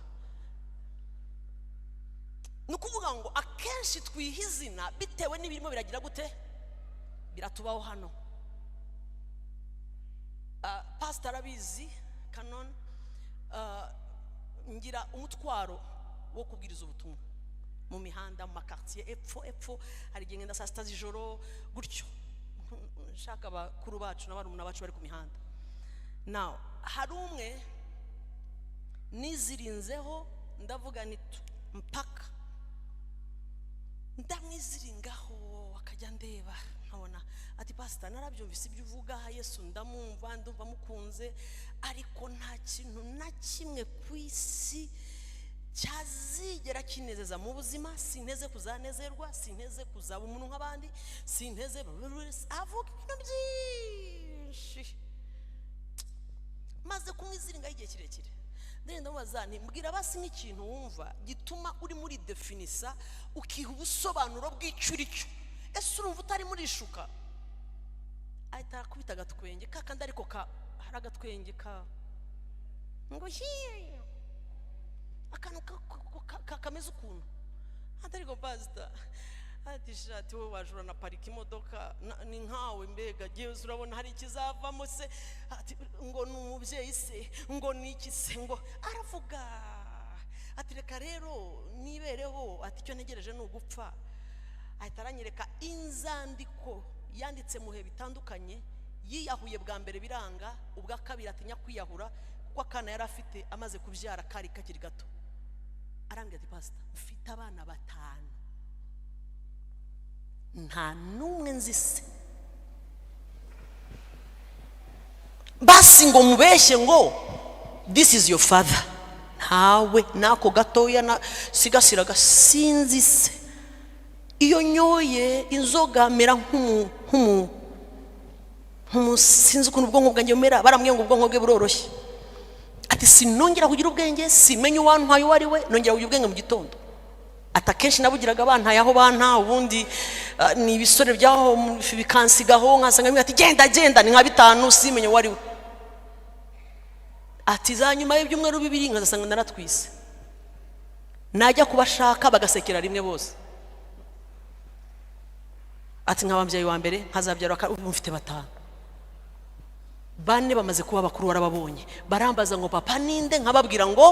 ni ukuvuga ngo akenshi twiha izina bitewe n'ibirimo biragira gute biratubaho hano. Pastor arabizi, Canon, ngira umutwaro wo kubwiriza ubutumwa mu mihanda, mu makartier epfo epfo. Hari igihe ngenda saa 6 z'ijoro gutyo, nshaka abakuru bacu n'abarumuna bacu bari ku mihanda. Now hari umwe nizirinzeho, ndavuga ni mpaka ndamwiziringaho, akajya ndeba nkabona ati Ati: "Pasita, narabyumvise ibyo uvuga. Yesu ndamwumva, ndumva mukunze, ariko nta kintu na kimwe ku isi cyazigera kinezeza mu buzima. Sinteze kuzanezerwa, sinteze kuzaba umuntu nk'abandi, sinteze." Avuga ibintu byinshi. Maze kumwiziringaho igihe kirekire, ndagenda mubaza nti: "Mbwira basi nk'ikintu wumva gituma uri muri definisa, ukiha ubusobanuro bw'icyo uri cyo. Ese urumva utari murishuka?" Ahita akubita agatwenge kakandi, ariko ka hari agatwenge ka ngo hiye, akantu kameze ukuntu. Ati: "Ariko pasita," ati, "shati wowe waje uranaparika imodoka, ni nkawe mbega. Jyewe urabona hari ikizavamo se?" Ati ngo ni umubyeyi se, ngo ni iki se, ngo aravuga. Ati: "Reka rero nibereho." Ati: "Icyo ntegereje ni ugupfa." Ahita aranyereka inzandiko yanditse mu bihe bitandukanye. Yiyahuye bwa mbere biranga, ubwa kabiri atinya kwiyahura kuko akana yari afite amaze kubyara kari kakiri gato. Arambwira ati: "Pasita, mfite abana batanu, nta n'umwe nzi se basi ngo mubeshye ngo 'This is your father.' Ntawe, n'ako gatoya na sigasiraga, sinzi se. Iyo nyoye inzoga mera nk'umu sinzi ukuntu ubwonko bwanjye bumera." Barambwiye ngo ubwonko bwe buroroshye. Ati: "Sinongera kugira ubwenge, simenye uwantwaye uwo ari we. Nongera kugira ubwenge mu gitondo." Ati: "Akenshi nabugiraga bantaye aho banta, ubundi ni ibisore byaho bikansigaho, nkasanga bimwe." Ati: "Genda genda, ni nka bitanu, simenye uwo ari we." Ati: "Za nyuma y'ibyumweru 2 nkazasanga naratwise, najya kubashaka bagasekera rimwe bose." Ati: "Nkaba mbyaye wa mbere, nkazabyara ubu mfite batanu, bane bamaze kuba bakuru, warababonye. Barambaza ngo 'Papa ninde?' Nkababwira ngo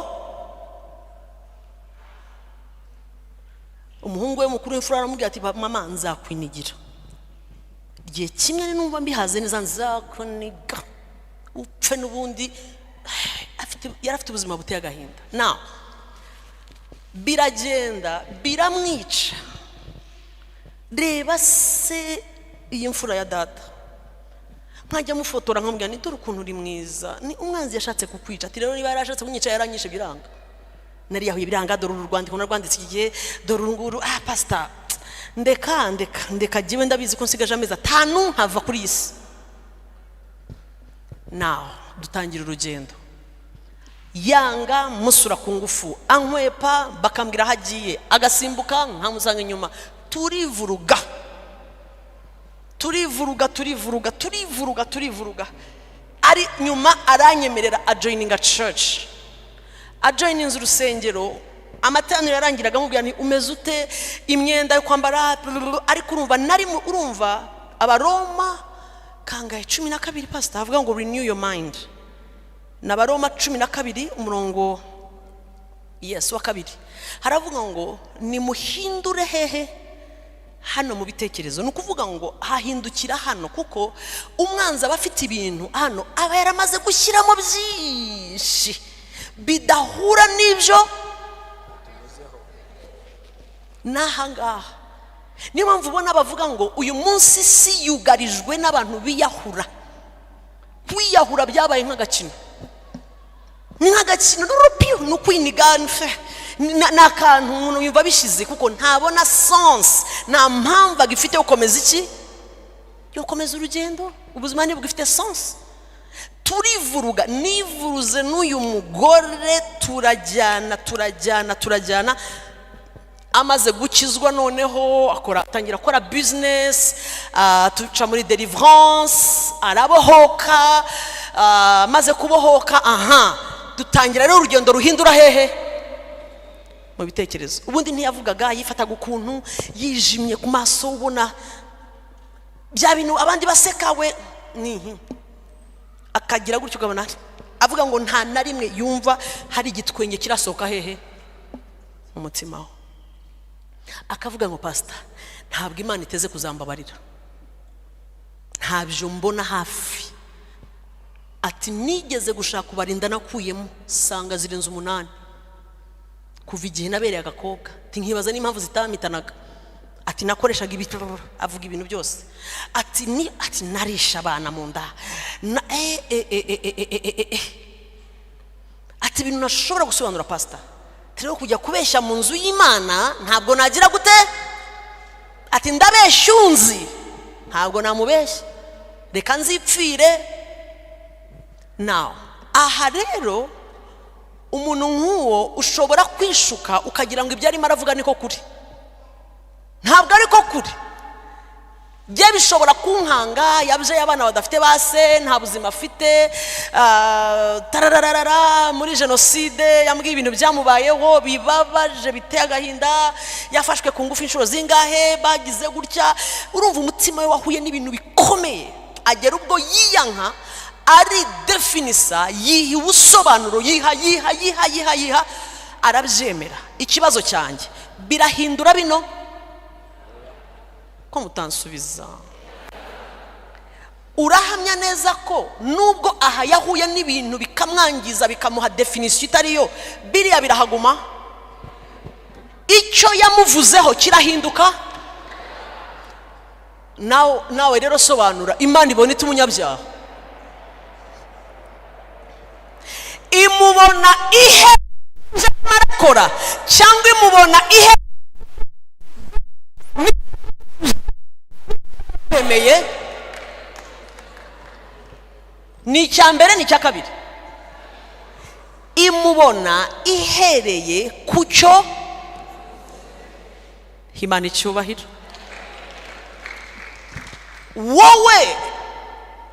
'Umuhungu we mukuru w'imfura aramubwira ati: 'Mama, nzakwinigira igihe kimwe, numva mbihaze neza, nzakuniga upfe n'ubundi.'" Yari afite ubuzima buteye agahinda. Now biragenda biramwica. Reba se iyi mfura ya data, nkajya mufotora nkamubwira ni: "Dore ukuntu uri mwiza, ni umwanzi yashatse kukwica." Ati: "Rero niba yarashatse kunyica, yaranyishe biranga, nariyahuye biranga. Dore uru rwandiko narwanditse iki gihe, dore uru nguru. Ah pasita, ndeka, ndeka, ndeka, jyewe ndabizi ko nsigaje amezi 5 nkava kuri iyi si." Nawe dutangira urugendo, yanga musura ku ngufu, ankwepa, bakambwira aho agiye agasimbuka nkamusanga inyuma. Turivuruga, turivuruga, turivuruga, turivuruga, turivuruga. Ari nyuma aranyemerera, ajoininga church, ajoininze urusengero. Amateraniro yarangiraga amubwira nti: "Umeze ute? Imyenda yo kwambara?" Ariko urumva nari urumva Abaroma kangahe? 12, pastor, avuga ngo "Renew your mind." Ni Abaroma 12 umurongo, yes, wa 2, haravuga ngo nimuhindure hehe? Hano mu bitekerezo. Ni ukuvuga ngo hahindukira hano, kuko umwanzi aba afite ibintu hano aba yaramaze gushyiramo byinshi bidahura n'ibyo n'aha ngaha. Niyo mpamvu ubona bavuga ngo uyu munsi isi yugarijwe n'abantu biyahura. Kwiyahura byabaye nk'agakino, ni nk'agakino n'urupiyo, ni ukwiniga, ni akantu umuntu yumva bishize, kuko ntabona sens, nta mpamvu agifite yo gukomeza iki, yo gukomeza urugendo. Ubuzima ntibugifite sens. Turivuruga, nivuruze n'uyu mugore, turajyana, turajyana, turajyana. Amaze gukizwa noneho akora, atangira akora business, tuca muri deliverance, arabohoka. Amaze kubohoka, aha dutangira rero urugendo ruhindura hehe? Mu bitekerezo. Ubundi ntiyavugaga, yifataga ukuntu, yijimye ku maso, ubona bya bintu abandi baseka, we ni akagira gutyo, ukabona avuga ngo nta na rimwe yumva hari igitwenge kirasohoka hehe? Mu mutima we. Akavuga ngo: "Pasita, ntabwo Imana iteze kuzambabarira, ntabyo mbona hafi." Ati: "Nigeze gushaka ubarinda nakuyemo, sanga zirenze 8 kuva igihe nabereye agakobwa." Ati: "Nkibaza n'impamvu zitampitanaga." Ati nakoreshaga ibiti, avuga ibintu byose. Ati ni ati narisha abana mu nda na e e e e e e e e e. Ati ibintu nashobora gusobanura, pastor, rero kujya kubeshya mu nzu y'Imana ntabwo nagira gute. Ati ndabeshya unzi, ntabwo namubeshya, reka nzipfire. Nawe aha rero, umuntu nk'uwo ushobora kwishuka ukagira ngo ibyo arimo aravuga niko kuri. Ntabwo ariko kuri. Bye bishobora kunkanga. Yabyaye abana badafite base, nta buzima afite, tarararara. Muri jenoside yambwiye ibintu byamubayeho bibabaje, biteye agahinda. Yafashwe ku ngufu inshuro zingahe, bagize gutya. Urumva umutima we wahuye n'ibintu bikomeye, agera ubwo yiyanka, ari definisa, yiha ubusobanuro, yiha yiha yiha yiha yiha, arabyemera. Ikibazo cyanjye, birahindura bino ko mutansubiza? Urahamya neza ko nubwo aha yahuye n'ibintu bikamwangiza, bikamuha définition itari yo, biriya birahaguma? Icyo yamuvuzeho kirahinduka? Nawe rero sobanura, Imana ibona ite umunyabyaha? Imubona ihe arakora, cyangwa imubona ihe bemeye? Ni icya mbere, ni icya kabiri. Imubona ihereye ku cyo. Imana icyubahiro.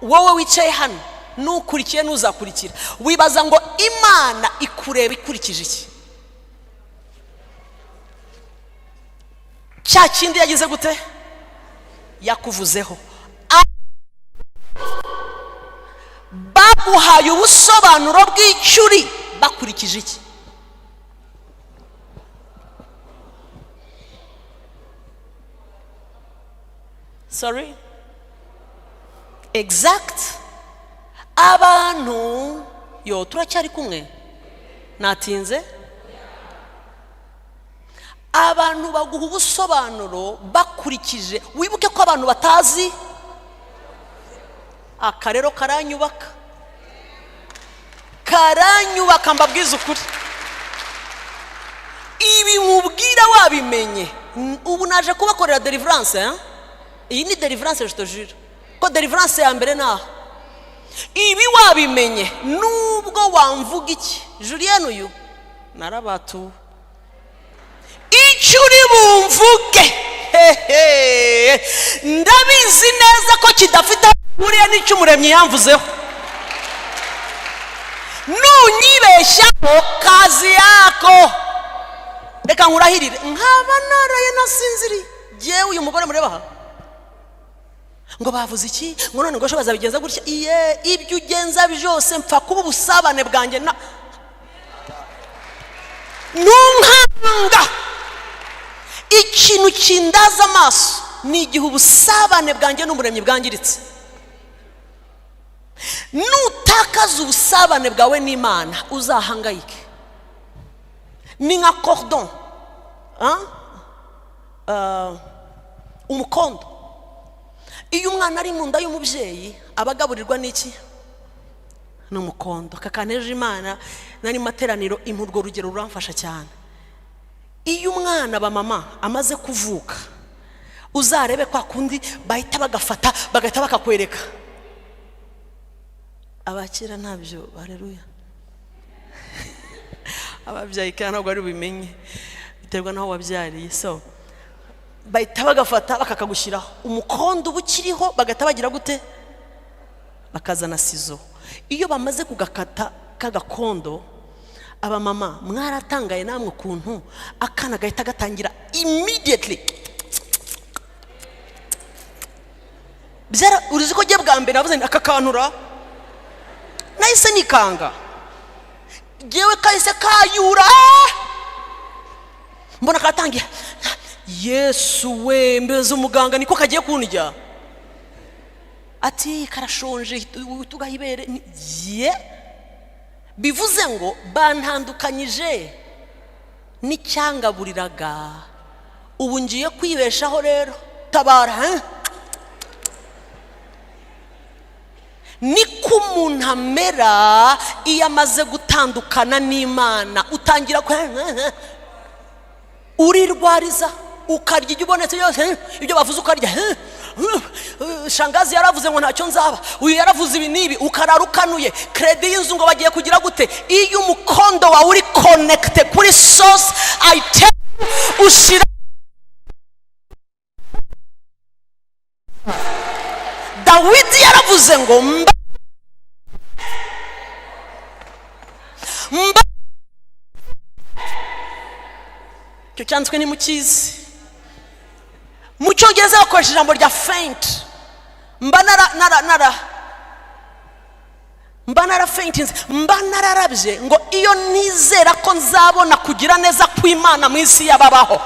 Wowe wicaye hano, n'ukurikiye, n'uzakurikira, wibaza ngo Imana ikureba ikurikije iki? Cya kindi yagize gute yakuvuzeho? Baguhaye ubusobanuro bw'icyo uri bakurikije iki? Sorry, exact. Abantu yo turacyari kumwe, natinze. Abantu baguha ubusobanuro bakurikije. Wibuke ko abantu batazi. Aka rero karanyubaka, karanyubaka. Mbabwiza ukuri, ibi nkubwira wabimenye. Ubu naje kubakorera deliverance, eh? Iyi ni deliverance, je te jure ko deliverance ya mbere naha. Ibi wabimenye, nubwo wamvuga iki, Julienne uyu narabatuwe, icyo uri bumvuge, hehe, ndabizi neza ko kidafite aho gihuriye n'icyo Umuremyi yamvuzeho. Nunyibeshyaho, kazi yako. Reka nkurahirire, nkaba naraye nasinziriye. Jyewe uyu mugore mureba aha, ngo bavuze iki, ngo none ngo ejo bazabigenza gutya. Iye, ibyo ugenza byose, mpfa kuba ubusabane bwanjye na ntunkanga. Ikintu kindaza amaso ni igihe ubusabane bwanjye n'Umuremyi bwangiritse. Nutakaza ubusabane bwawe n'Imana, uzahangayike. Ni nka cordon, ah? Umukondo. Iyo umwana ari mu nda y'umubyeyi, aba agaburirwa n'iki? Ni umukondo. Aka kantu ejo Imana nari mu materaniro impa urwo rugero, ruramfasha cyane. Iyo umwana ba mama amaze kuvuka, uzarebe kwa kundi bahita bagafata, bagahita bakakwereka. Abakira ntabyo, hareruya. Ababyaye kandi ntabwo ari bubimenye, biterwa n'aho wabyariye. So bahita bagafata bakakagushyiraho umukondo, uba ukiriho, bagahita bagira gute? Bakazana ciseaux. Iyo bamaze kugakata k'agakondo, abamama mwaratangaye namwe ukuntu akana gahita gatangira immediately. Byara urizi ko njye bwa mbere navuze nti aka kantura, nahise nikanga. Ngewe kahise kayura, mbona karatangiye. Yesu we, mbeze umuganga niko kagiye kundya. Ati karashonje, tugaha ibere. Ye, bivuze ngo bantandukanyije n'icyangaburiraga. Ubu ngiye kwibeshaho rero, tabara. Niko umuntu amera iyo amaze gutandukana n'Imana. Utangira urirwariza, ukarya ibyo ubonetse byose, ibyo bavuze ukarya. Shangazi yaravuze ngo ntacyo nzaba, uyu yaravuze ibi n'ibi, ukarara ukanuye. Kredi y'inzu ngo bagiye kugira gute. Iyo umukondo wawe uri connecté kuri source, I tell you, ushira. Dawidi yaravuze ngo mba mba, icyo cyanditswe ni mukizi. Mu cyongereza bakoresha ijambo rya faint. Mba nara nara nara mba nara faintinze, mba nararabye ngo iyo nizera ko nzabona kugira neza kw'Imana mu isi y'ababaho.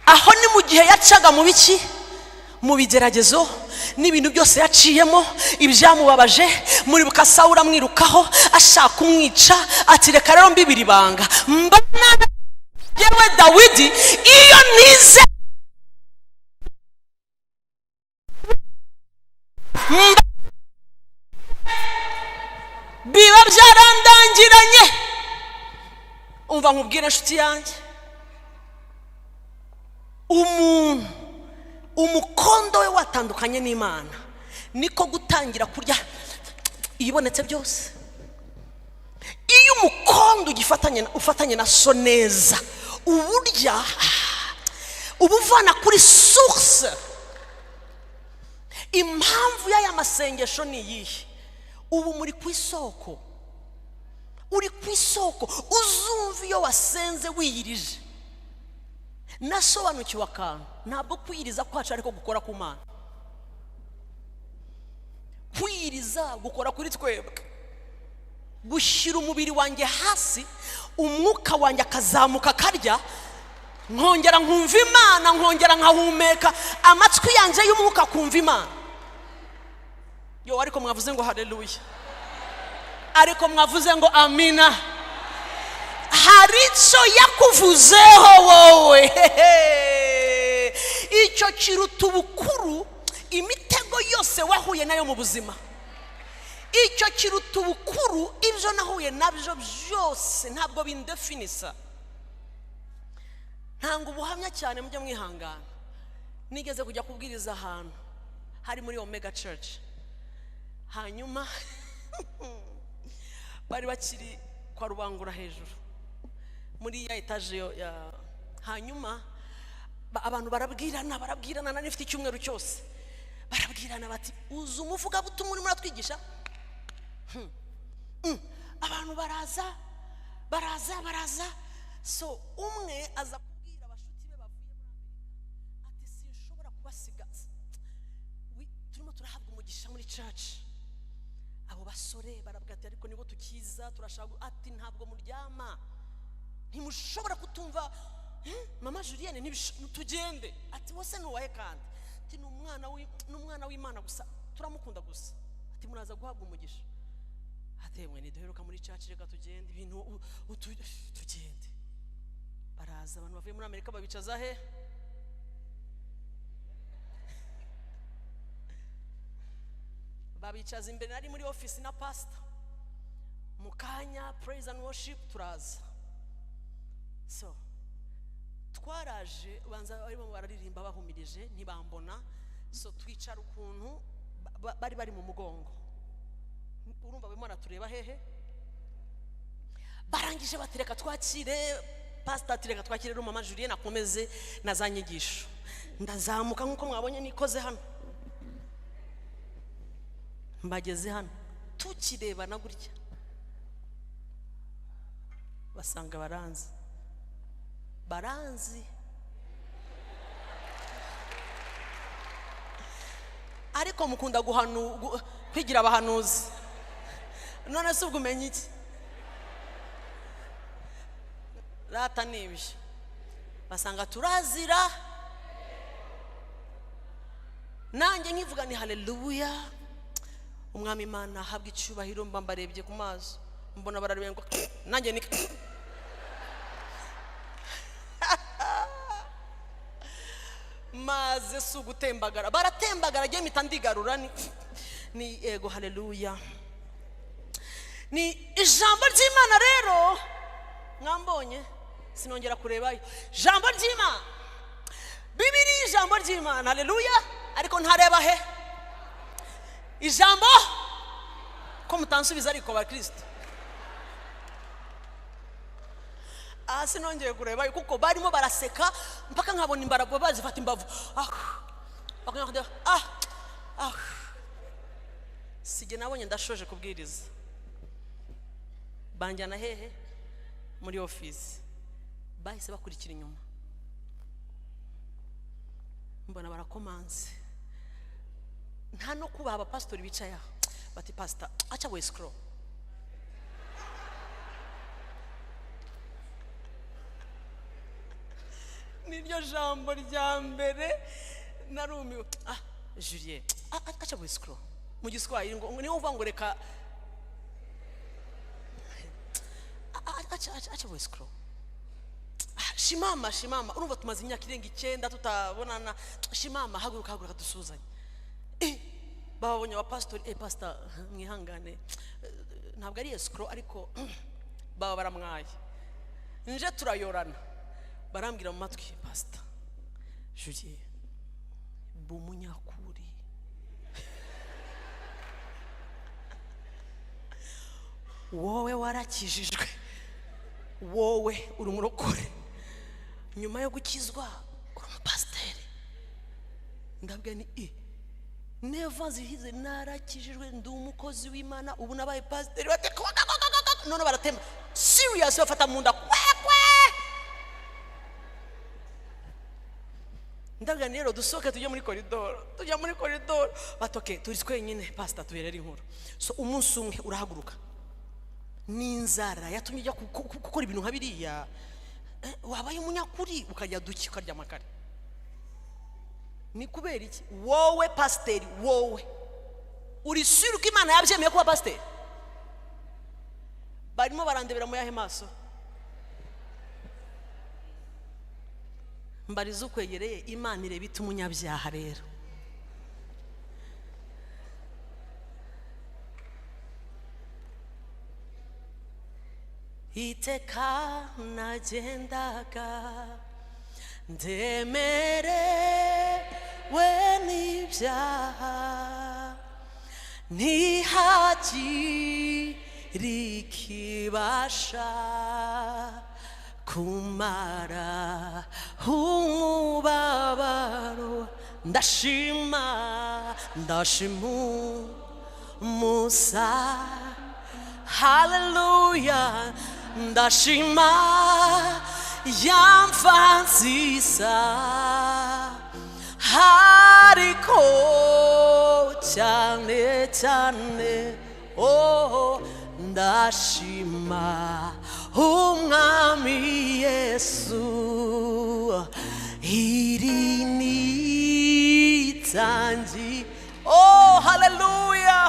Aho ni mu gihe yacaga mu biki, mu bigeragezo n'ibintu byose yaciyemo, ibyamubabaje. Muribuka Sawuli amwirukaho ashaka kumwica, ati reka rero mbibiri ibanga, mba yewe Dawidi iyo nize biba byarandangiranye. Umva nkubwire inshuti yanjye, umuntu umukondo we watandukanye n'Imana niko gutangira kurya ibonetse byose. Iyo umukondo ugifatanye ufatanye na so neza, uburya ubuvana kuri source. Impamvu y'aya masengesho ni iyihe? Ubu muri ku isoko, uri ku isoko, uzumva iyo wasenze wiyirije. Nasobanukiwe akantu, ntabwo kwiyiriza kwacu ariko gukora ku Mana. Kwiyiriza gukora kuri twebwe, gushyira umubiri wanjye hasi, umwuka wanjye akazamuka akarya, nkongera nkumva Imana, nkongera nkahumeka, amatwi yanjye y'umwuka akumva Imana. Yo, ariko mwavuze ngo haleluya, ariko mwavuze ngo amina. Hari icyo yakuvuzeho wowe, icyo kiruta ubukuru imitego yose wahuye nayo mu buzima. Icyo kiruta ubukuru ibyo nahuye nabyo byose, ntabwo bindefinisa. Ntanga ubuhamya cyane, mujye mwihangana. Nigeze kujya kubwiriza ahantu hari muri Omega Church, hanyuma bari bakiri kwa Rubangura hejuru muri ya etaje ya, hanyuma abantu barabwirana barabwirana, nari mfite icyumweru cyose, barabwirana bati uzi umuvugabutumwa urimo uratwigisha? Abantu baraza baraza baraza. So umwe aza kubwira abashuti be bavuye muri Amerika ati sinshobora kubasiga, turimo turahabwa umugisha muri church. Abo basore barabwira ati ariko nibo tukiza turashaka, ati ntabwo muryama, ntimushobora kutumva mama Julienne, tugende. Ati wose nuwahe kandi? Ati ni umwana w'Imana gusa, turamukunda gusa. Ati muraza guhabwa umugisha. Ati mwe niduheruka muri church, reka tugende ibintu tugende. Baraza abantu bavuye muri Amerika babicaza he? Babicaza imbere. Nari muri office na pastor mu kanya, praise and worship turaza. So twaraje, banza barimo bararirimba bahumirije ntibambona. So twicara ukuntu bari bari mu mugongo, urumva barimo baratureba hehe. Barangije batereka twakire pastor, atereka twakire mama Julienne akomeze na za nyigisho. Ndazamuka nkuko mwabonye nikoze hano, mbageze hano tukirebana gutya, basanga baranzi baranzi. Ariko mukunda kwigira abahanuzi. None se ubwo umenya iki? Rata nibyo basanga turazira. Nanjye nkivuga ni haleluya, umwami Imana ahabwa icyubahiro. Mba mbarebye ku maso mbona barareba ngo nanjye ni Maze si ugutembagara, baratembagara, agiye mpita ndigarura. Ni ego, haleluya. Ni ijambo ry'Imana rero mwambonye, sinongera kurebayo. Ijambo ry'Imana, Bibiri, ijambo ry'Imana, haleluya. Ariko ntareba he ijambo ko mutansubiza, ariko bakristo aha sinongeye kurebayo, kuko barimo baraseka mpaka nkabona imbaraga bazifata imbavu. Ah, bakongera, ah ah, sijye nabonye ndashoje kubwiriza. Banjyana hehe? Muri ofisi. Bahise bakurikira inyuma, mbona barakomanze, nta no kubaha abapasitori bicaye aho, bati: "Pasita, acha escroc." Niryo jambo rya mbere narumiwe. "Ah, Julien, acha escroc," mu Giswahili ngo niyo uvuga ngo reka, "Acha, acha, acha escroc. Ah, shimama, shimama, urumva tumaze imyaka irenga 9 tutabonana. Shimama, haguruka, haguruka dusuhuzanye." Babonye abapasitori, "Pastor, mwihangane." Ntabwo ari escroc, ariko baba baramwaye. Nje turayorana, barambwira mu matwi: "Pastor Julien, ba umunyakuri. Wowe warakijijwe, wowe uri umurokore, nyuma yo gukizwa uri umupasiteri." Ndabwira ni i neva zihize, narakijijwe, ndi umukozi w'Imana, ubu nabaye pasiteri. Bati kwa, kwa, kwa, kwa, kwa. None baratema serious, bafata mu nda kwe kwe. Ndabwira ni rero dusohoke tujye muri koridoro. Tujya muri koridoro, batoke turi twenyine: "Pasita, tuherere inkuru." So umunsi umwe urahaguruka n'inzara yatumye ujya gukora ibintu nka biriya, wabaye umunyakuri ukarya duke, ukarya amakare, ni kubera iki? Wowe pasiteri, wowe uri sure ko Imana yabyemeye kuba pasiteri? Barimo barandebera mu yahe maso? Mbariza ukwegereye, Imana ireba ite umunyabyaha rero? Iteka nagendaga ndemerewe n'ibyaha, ntihagire ikibasha kumara umubabaro. Ndashima, ndashima Musa, haleluya. Ndashima yamfa nziza, ariko cyane cyane, oh, ndashima Umwami Yesu. Iri ni itangi, oh haleluya,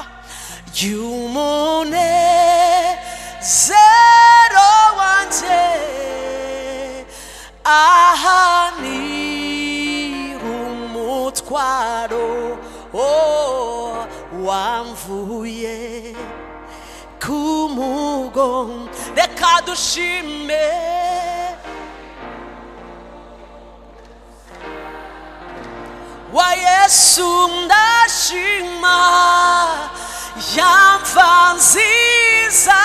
ry'umunezero wanjye. Aha ni umutwaro, oh, wamvuye ku mugongo. Reka dushime wa Yesu. Ndashima yamfa nziza,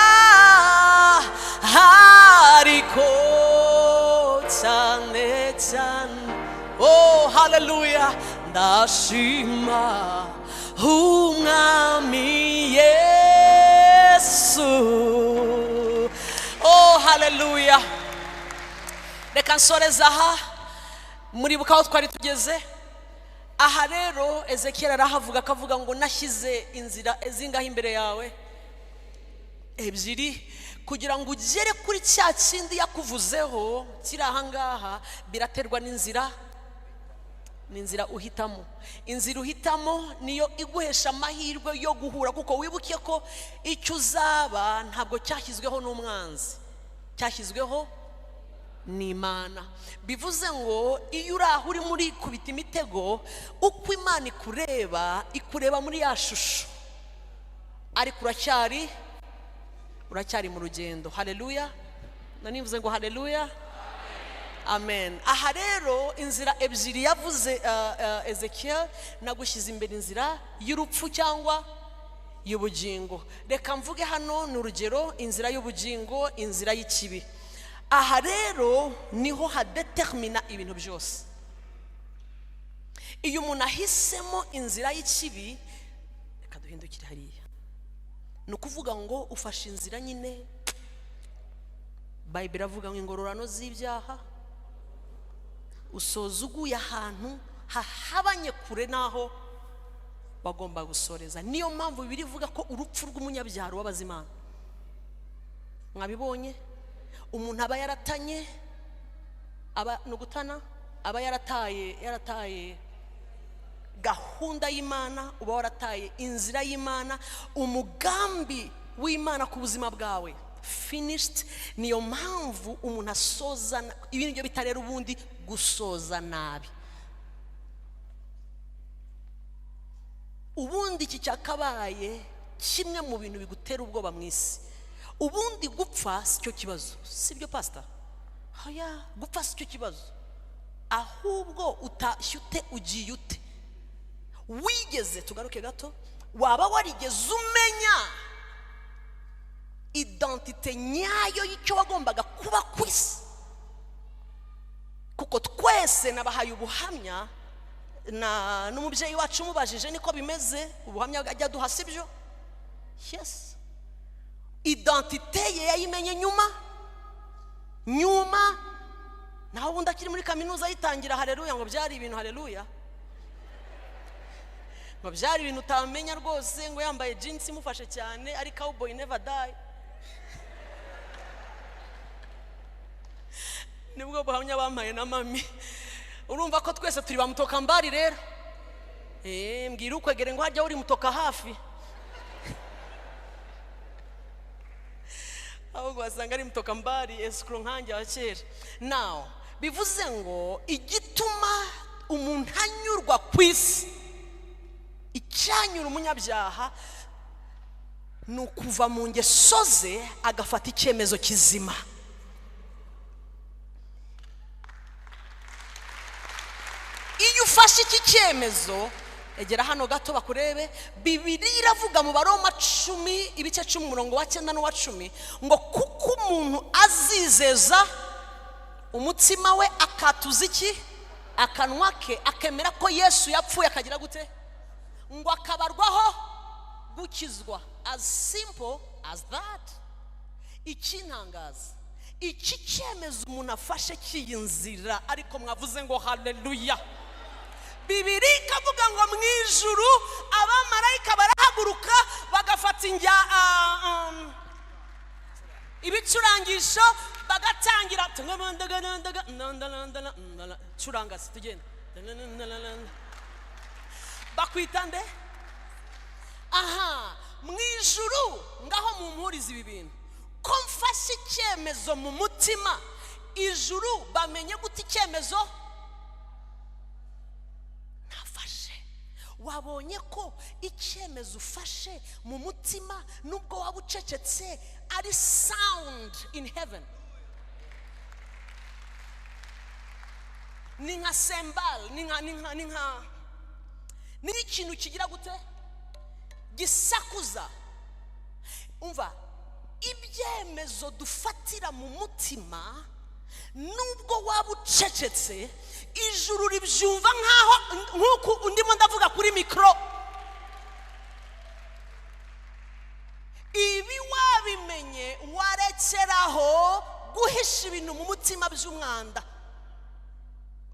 ariko cyane cyane, oh haleluya, ndashima Umwami Yesu. Oh haleluya. Reka nsoreze aha. Muribuka aho twari tugeze? Aha rero Ezekiyeli arahavuga, akavuga ngo nashyize inzira zingahe imbere yawe? Ebyiri. Kugira ngo ugere kuri cya kindi yakuvuzeho kiri aha ngaha, biraterwa n'inzira, n'inzira uhitamo. Inzira uhitamo niyo iguhesha amahirwe yo guhura, kuko wibuke ko icyo uzaba ntabwo cyashyizweho n'umwanzi, cyashyizweho. n'Imana. Bivuze ngo iyo uri aho uri muri kubita imitego, uko Imana ikureba, ikureba muri ya shusho, ariko uracyari mu rugendo. Haleluya. Nanivuze ngo haleluya, amen. Aha rero inzira ebyiri yavuze Ezekiel, nagushyize imbere inzira y'urupfu cyangwa y'ubugingo. Reka mvuge hano ni urugero, inzira y'ubugingo, inzira y'ikibi. Aha rero niho hadetermina ibintu byose. Iyo umuntu ahisemo inzira y'ikibi, reka duhindukire hariya, ni ukuvuga ngo ufashe inzira nyine. Bible iravuga ngo ingororano z'ibyaha, usoza uguye ahantu hahabanye kure naho bagomba gusoreza. Niyo mpamvu Bibiliya ivuga ko urupfu rw'umunyabyaha rubabaza Imana. Mwabibonye, umuntu aba yaratanye, aba no gutana, aba yarataye gahunda y'Imana, uba warataye inzira y'Imana, umugambi w'Imana ku buzima bwawe finished. Niyo mpamvu umuntu asoza ibintu byo bitarera ubundi gusoza nabi. Ubundi iki cyakabaye kimwe mu bintu bigutera ubwoba mu isi. Ubundi gupfa si cyo kibazo, si byo pastor? Haya, gupfa si cyo kibazo, ahubwo utashye ute, ugiye ute. Wigeze, tugaruke gato, waba warigeze umenya identite nyayo y'icyo wagombaga kuba ku isi? Kuko twese nabahaye ubuhamya, na n'umubyeyi wacu umubajije niko bimeze, ubuhamya ajya duha, si byo? Yes, identite ye yayimenye nyuma, naho ubundi akiri muri kaminuza yitangira haleluya, ngo byari ibintu haleluya, ngo byari ibintu utamenya rwose, ngo yambaye jeans imufashe cyane, ari cowboy never die. Nibwo buhamya bampaye na mami. Urumva ko twese turi ba mutokambari rero. Mbwira ukwegere ngo hajya uri mutoka hafi, ahubwo wasanga ari mutokambari escro nkanjye wa kera. Now bivuze ngo igituma umuntu anyurwa ku isi, icyanyura umunyabyaha, ni ukuva mu ngeso ze agafata icyemezo kizima. Iyo ufashe iki cyemezo, egera hano gato bakurebe, Bibiliya iravuga mu Baroma 10 ibice 10 umurongo wa 9 n'uwa 10 ngo kuko umuntu azizeza umutima we akatuza iki akanwa ke, akemera ko Yesu yapfuye akagira gute, ngo akabarwaho gukizwa. As simple as that. Ikintangaza, iki cyemezo umuntu afashe cy'iyi nzira, ariko mwavuze ngo haleluya. Bibiliya ikavuga ngo mu ijuru abamarayika barahaguruka bagafata ibicurangisho bagatangira curanga, tugenda bakwita nde? Aha mu ijuru ngaho mumpuriza ibi bintu, ko mfashe icyemezo mu mutima, ijuru bamenye gute icyemezo nafashe? Wabonye ko icyemezo ufashe mu mutima nubwo waba ucecetse ari sound in heaven. Ni nka sembal, ni nka ni ikintu kigira gute, gisakuza. Umva, ibyemezo dufatira mu mutima nubwo waba ucecetse, ijuru ribyumva nkaho nkuko ndimo ndavuga kuri mikro. Ibi wabimenye warekeraho guhisha ibintu mu mutima by'umwanda,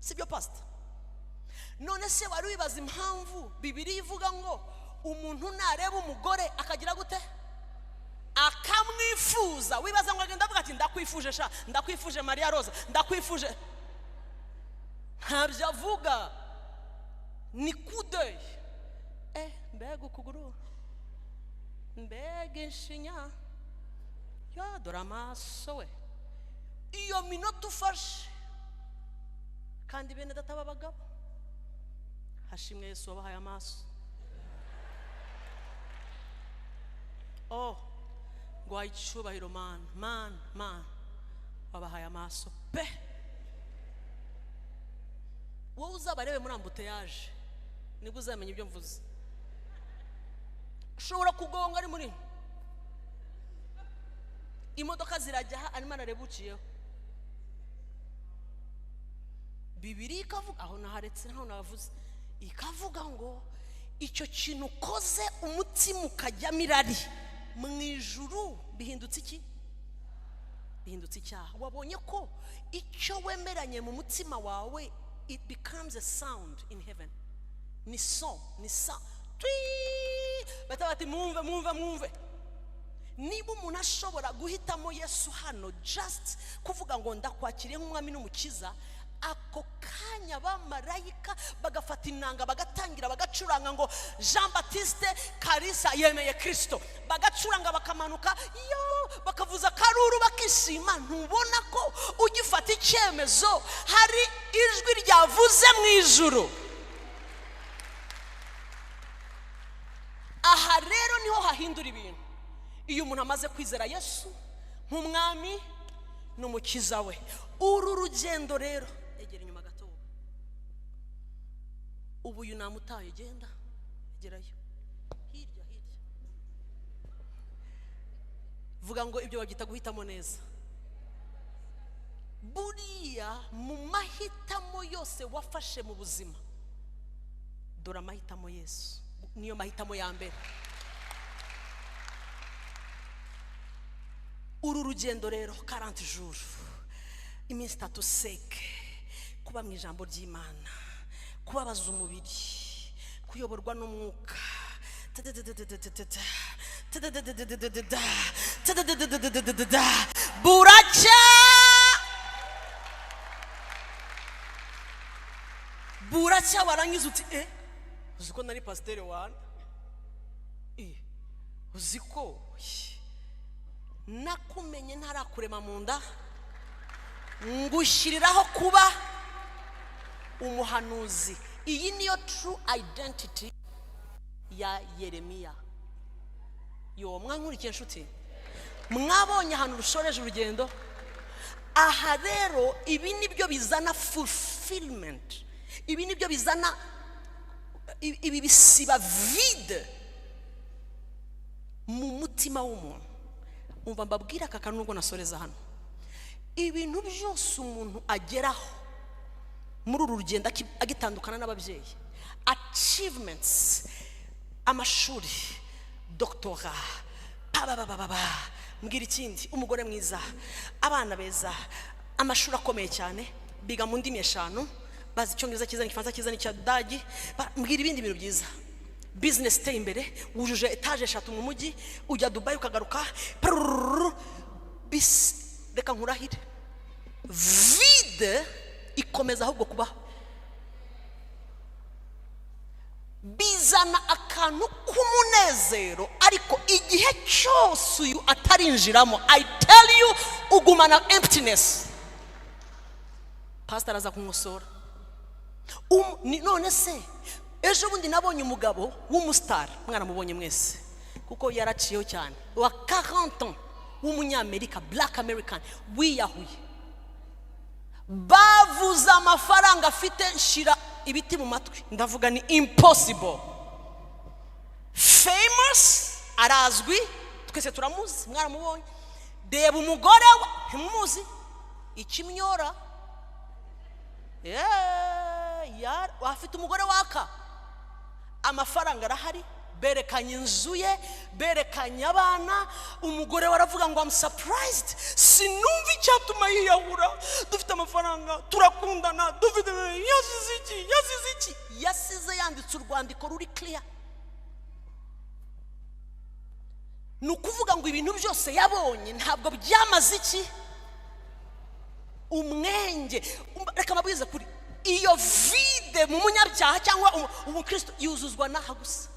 sibyo pastor? None se wari wibaza impamvu Bibiliya ivuga ngo umuntu nareba umugore akagira gute, akamwifuza? Wibaza ngo agenda avuga ati ndakwifuje sha, ndakwifuje Maria Rosa, ndakwifuje. Ntabyo avuga, ni coup d'oeil. Mbega ukuguru, mbega inshinya, ya dore amaso we. Iyo minota ufashe, kandi bene data b'abagabo, hashimwe Yesu wabahaye amaso. Oh, ngwaye icyubahiro man, man, man, wabahaye amaso pe. Wowe uzabarebe muri embouteillage nibwo uzamenya ibyo mvuze. Ushobora kugonga ari muri imodoka zirajya aha, arimo arareba uciyeho. Bibiri ikavuga, aho naharetse ntaho navuze, ikavuga ngo icyo kintu ukoze umutima ukajyamo irari, mu ijuru bihindutse iki? Bihindutse icyaha. Wabonye ko icyo wemeranye mu mutima wawe, it becomes a sound in heaven. Ni son, ni sa twi, bata bati mwumve, mwumve, mwumve. Niba umuntu ashobora guhitamo Yesu hano, just kuvuga ngo ndakwakiriye nk'umwami n'umukiza, ako kanya abamarayika bagafata inanga bagatangira bagacuranga ngo Jean Baptiste Kalisa yemeye Kristo, bagacuranga bakamanuka yo bakavuza karuru bakishima. Ntubona ko ugifata icyemezo hari ijwi ryavuze mu ijuru? Aha rero niho hahindura ibintu. Iyo umuntu amaze kwizera Yesu nk'umwami n'umukiza we, uru rugendo rero, egera inyuma gato, ubu uyu namutaye, genda egerayo hirya hirya, vuga ngo ibyo babyita guhitamo neza. Buriya mu mahitamo yose wafashe mu buzima, dore amahitamo Yesu niyo mahitamo ya mbere. Uru rugendo rero 40 jours, iminsi itatu seke, kuba mu ijambo ry'Imana, kubabaza umubiri, kuyoborwa n'umwuka, buracya buracya, warangiza uti uzi ko nari pasiteri wana, uzi ko nakumenye ntarakurema mu nda, ngushyiriraho kuba umuhanuzi. Iyi niyo true identity ya Yeremiya. Yo mwankurikiye nshuti, mwabonye ahantu rushoreje urugendo. Aha rero ibi nibyo bizana fulfillment, ibi nibyo bizana ibi bisiba vide mu mutima w'umuntu. Umva mbabwira aka kantu nubwo nasoreza hano, ibintu byose umuntu ageraho muri uru rugendo agitandukana n'ababyeyi, achievements, amashuri, doctora, babababa, mbwira ikindi, umugore mwiza, abana beza, amashuri akomeye cyane, biga mu ndimi 5, bazi icyongereza cyiza n'igifaransa cyiza n'icyadagi, mbwira ibindi bintu byiza, business iteye imbere, wujuje etaje 3 mu mujyi, ujya Dubai ukagaruka, reka nkurahire, vide ikomeza ahubwo kubaho. Bizana akantu k'umunezero, ariko igihe cyose uyu atarinjiramo, I tell you, ugumana emptiness. Pastor aza kunkosora. None se ejo bundi nabonye umugabo w'umustar, mwaramubonye mwese kuko yaraciyeho cyane, wa 40 ans, w'umunyamerika, black American, wiyahuye. Bavuze amafaranga afite, nshira ibiti mu matwi, ndavuga ni impossible. Famous, arazwi, twese turamuzi, mwaramubonye. Reba umugore we, ntimumuzi, ikimyora. Afite umugore waka, amafaranga arahari, berekanye inzu ye, berekanye abana. Umugore we aravuga ngo I'm surprised, sinumva icyatuma yiyahura, dufite amafaranga, turakundana, dufite, yasize iki, yasize iki, yasize yanditse urwandiko ruri clear. Ni ukuvuga ngo ibintu byose yabonye ntabwo byamaze iki umwenge. Reka mbabwize kuri iyo vide mu munyabyaha cyangwa umukristo yuzuzwa n'aha gusa.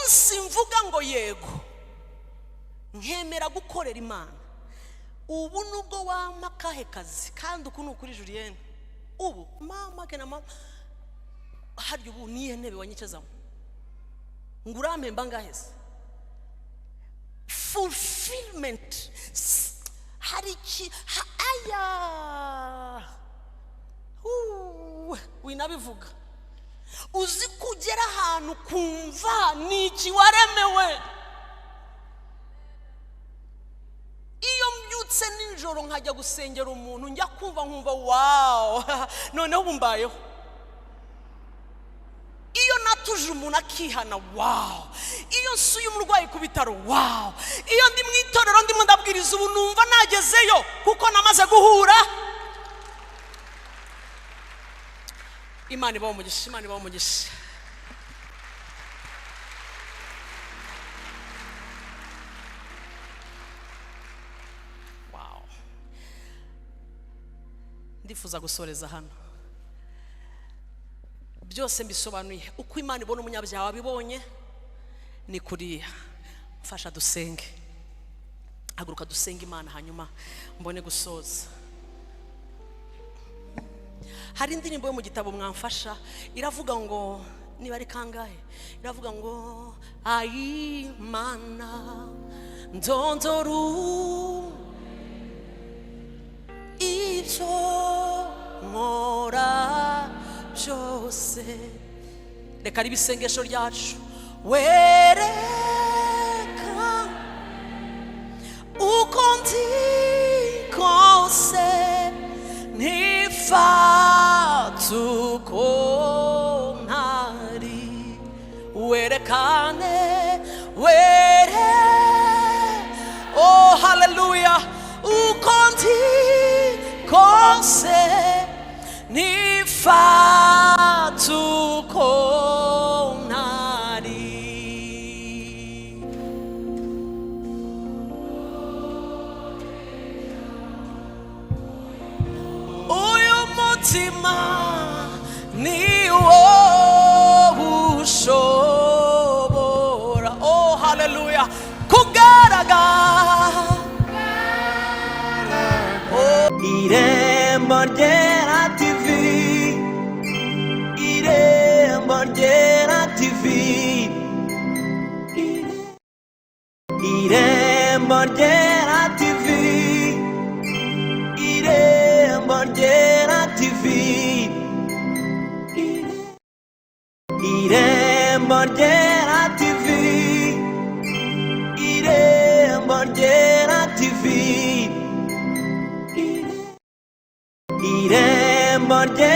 Umunsi mvuga ngo yego, nkemera gukorera Imana, ubu nubwo wampa akahe kazi, kandi uku ni ukuri Julienne, ubu mama ke na mama harya ubu niye ntebe wanyicazamo ngo urampemba angahe se? Fulfillment hari iki aya winabivuga. Uzi kugera ahantu kumva ni iki waremewe. Iyo mbyutse nijoro nkajya gusengera umuntu, njya kumva nkumva wow, noneho ubu mbayeho. Iyo natuje umuntu akihana, wow. Iyo nsuye umurwayi ku bitaro, wow. Iyo ndi mu itorero ndimo ndabwiriza, ubu numva nagezeyo kuko namaze guhura. Imana ibahe umugisha, Imana ibahe umugisha. Wow. Ndifuza gusoreza hano. Byose mbisobanuye uko Imana ibona umunyabyaha, wabibonye ni kuriya. Mfasha dusenge, haguruka dusenge Imana, hanyuma mbone gusoza. Hari indirimbo yo mu gitabo mwamfasha, iravuga ngo niba ari kangahe, iravuga ngo ayimana ndondoru ibyo nkora byose. Reka ribe isengesho ryacu. Wereka uko ndi kose, ntifata uko ntari, werekane were, oh haleluya, uko ndi kose, ntifata uko ntari. Uyu mutima ni wo ushobora, oh haleluya, kugaragara. Irembo Ryera TV, Irembo Ryera TV, Irembo Ryera TV, Irembo Ryera TV, Irembo Ryera TV, Irembo Ryera TV, Irembo Ryera.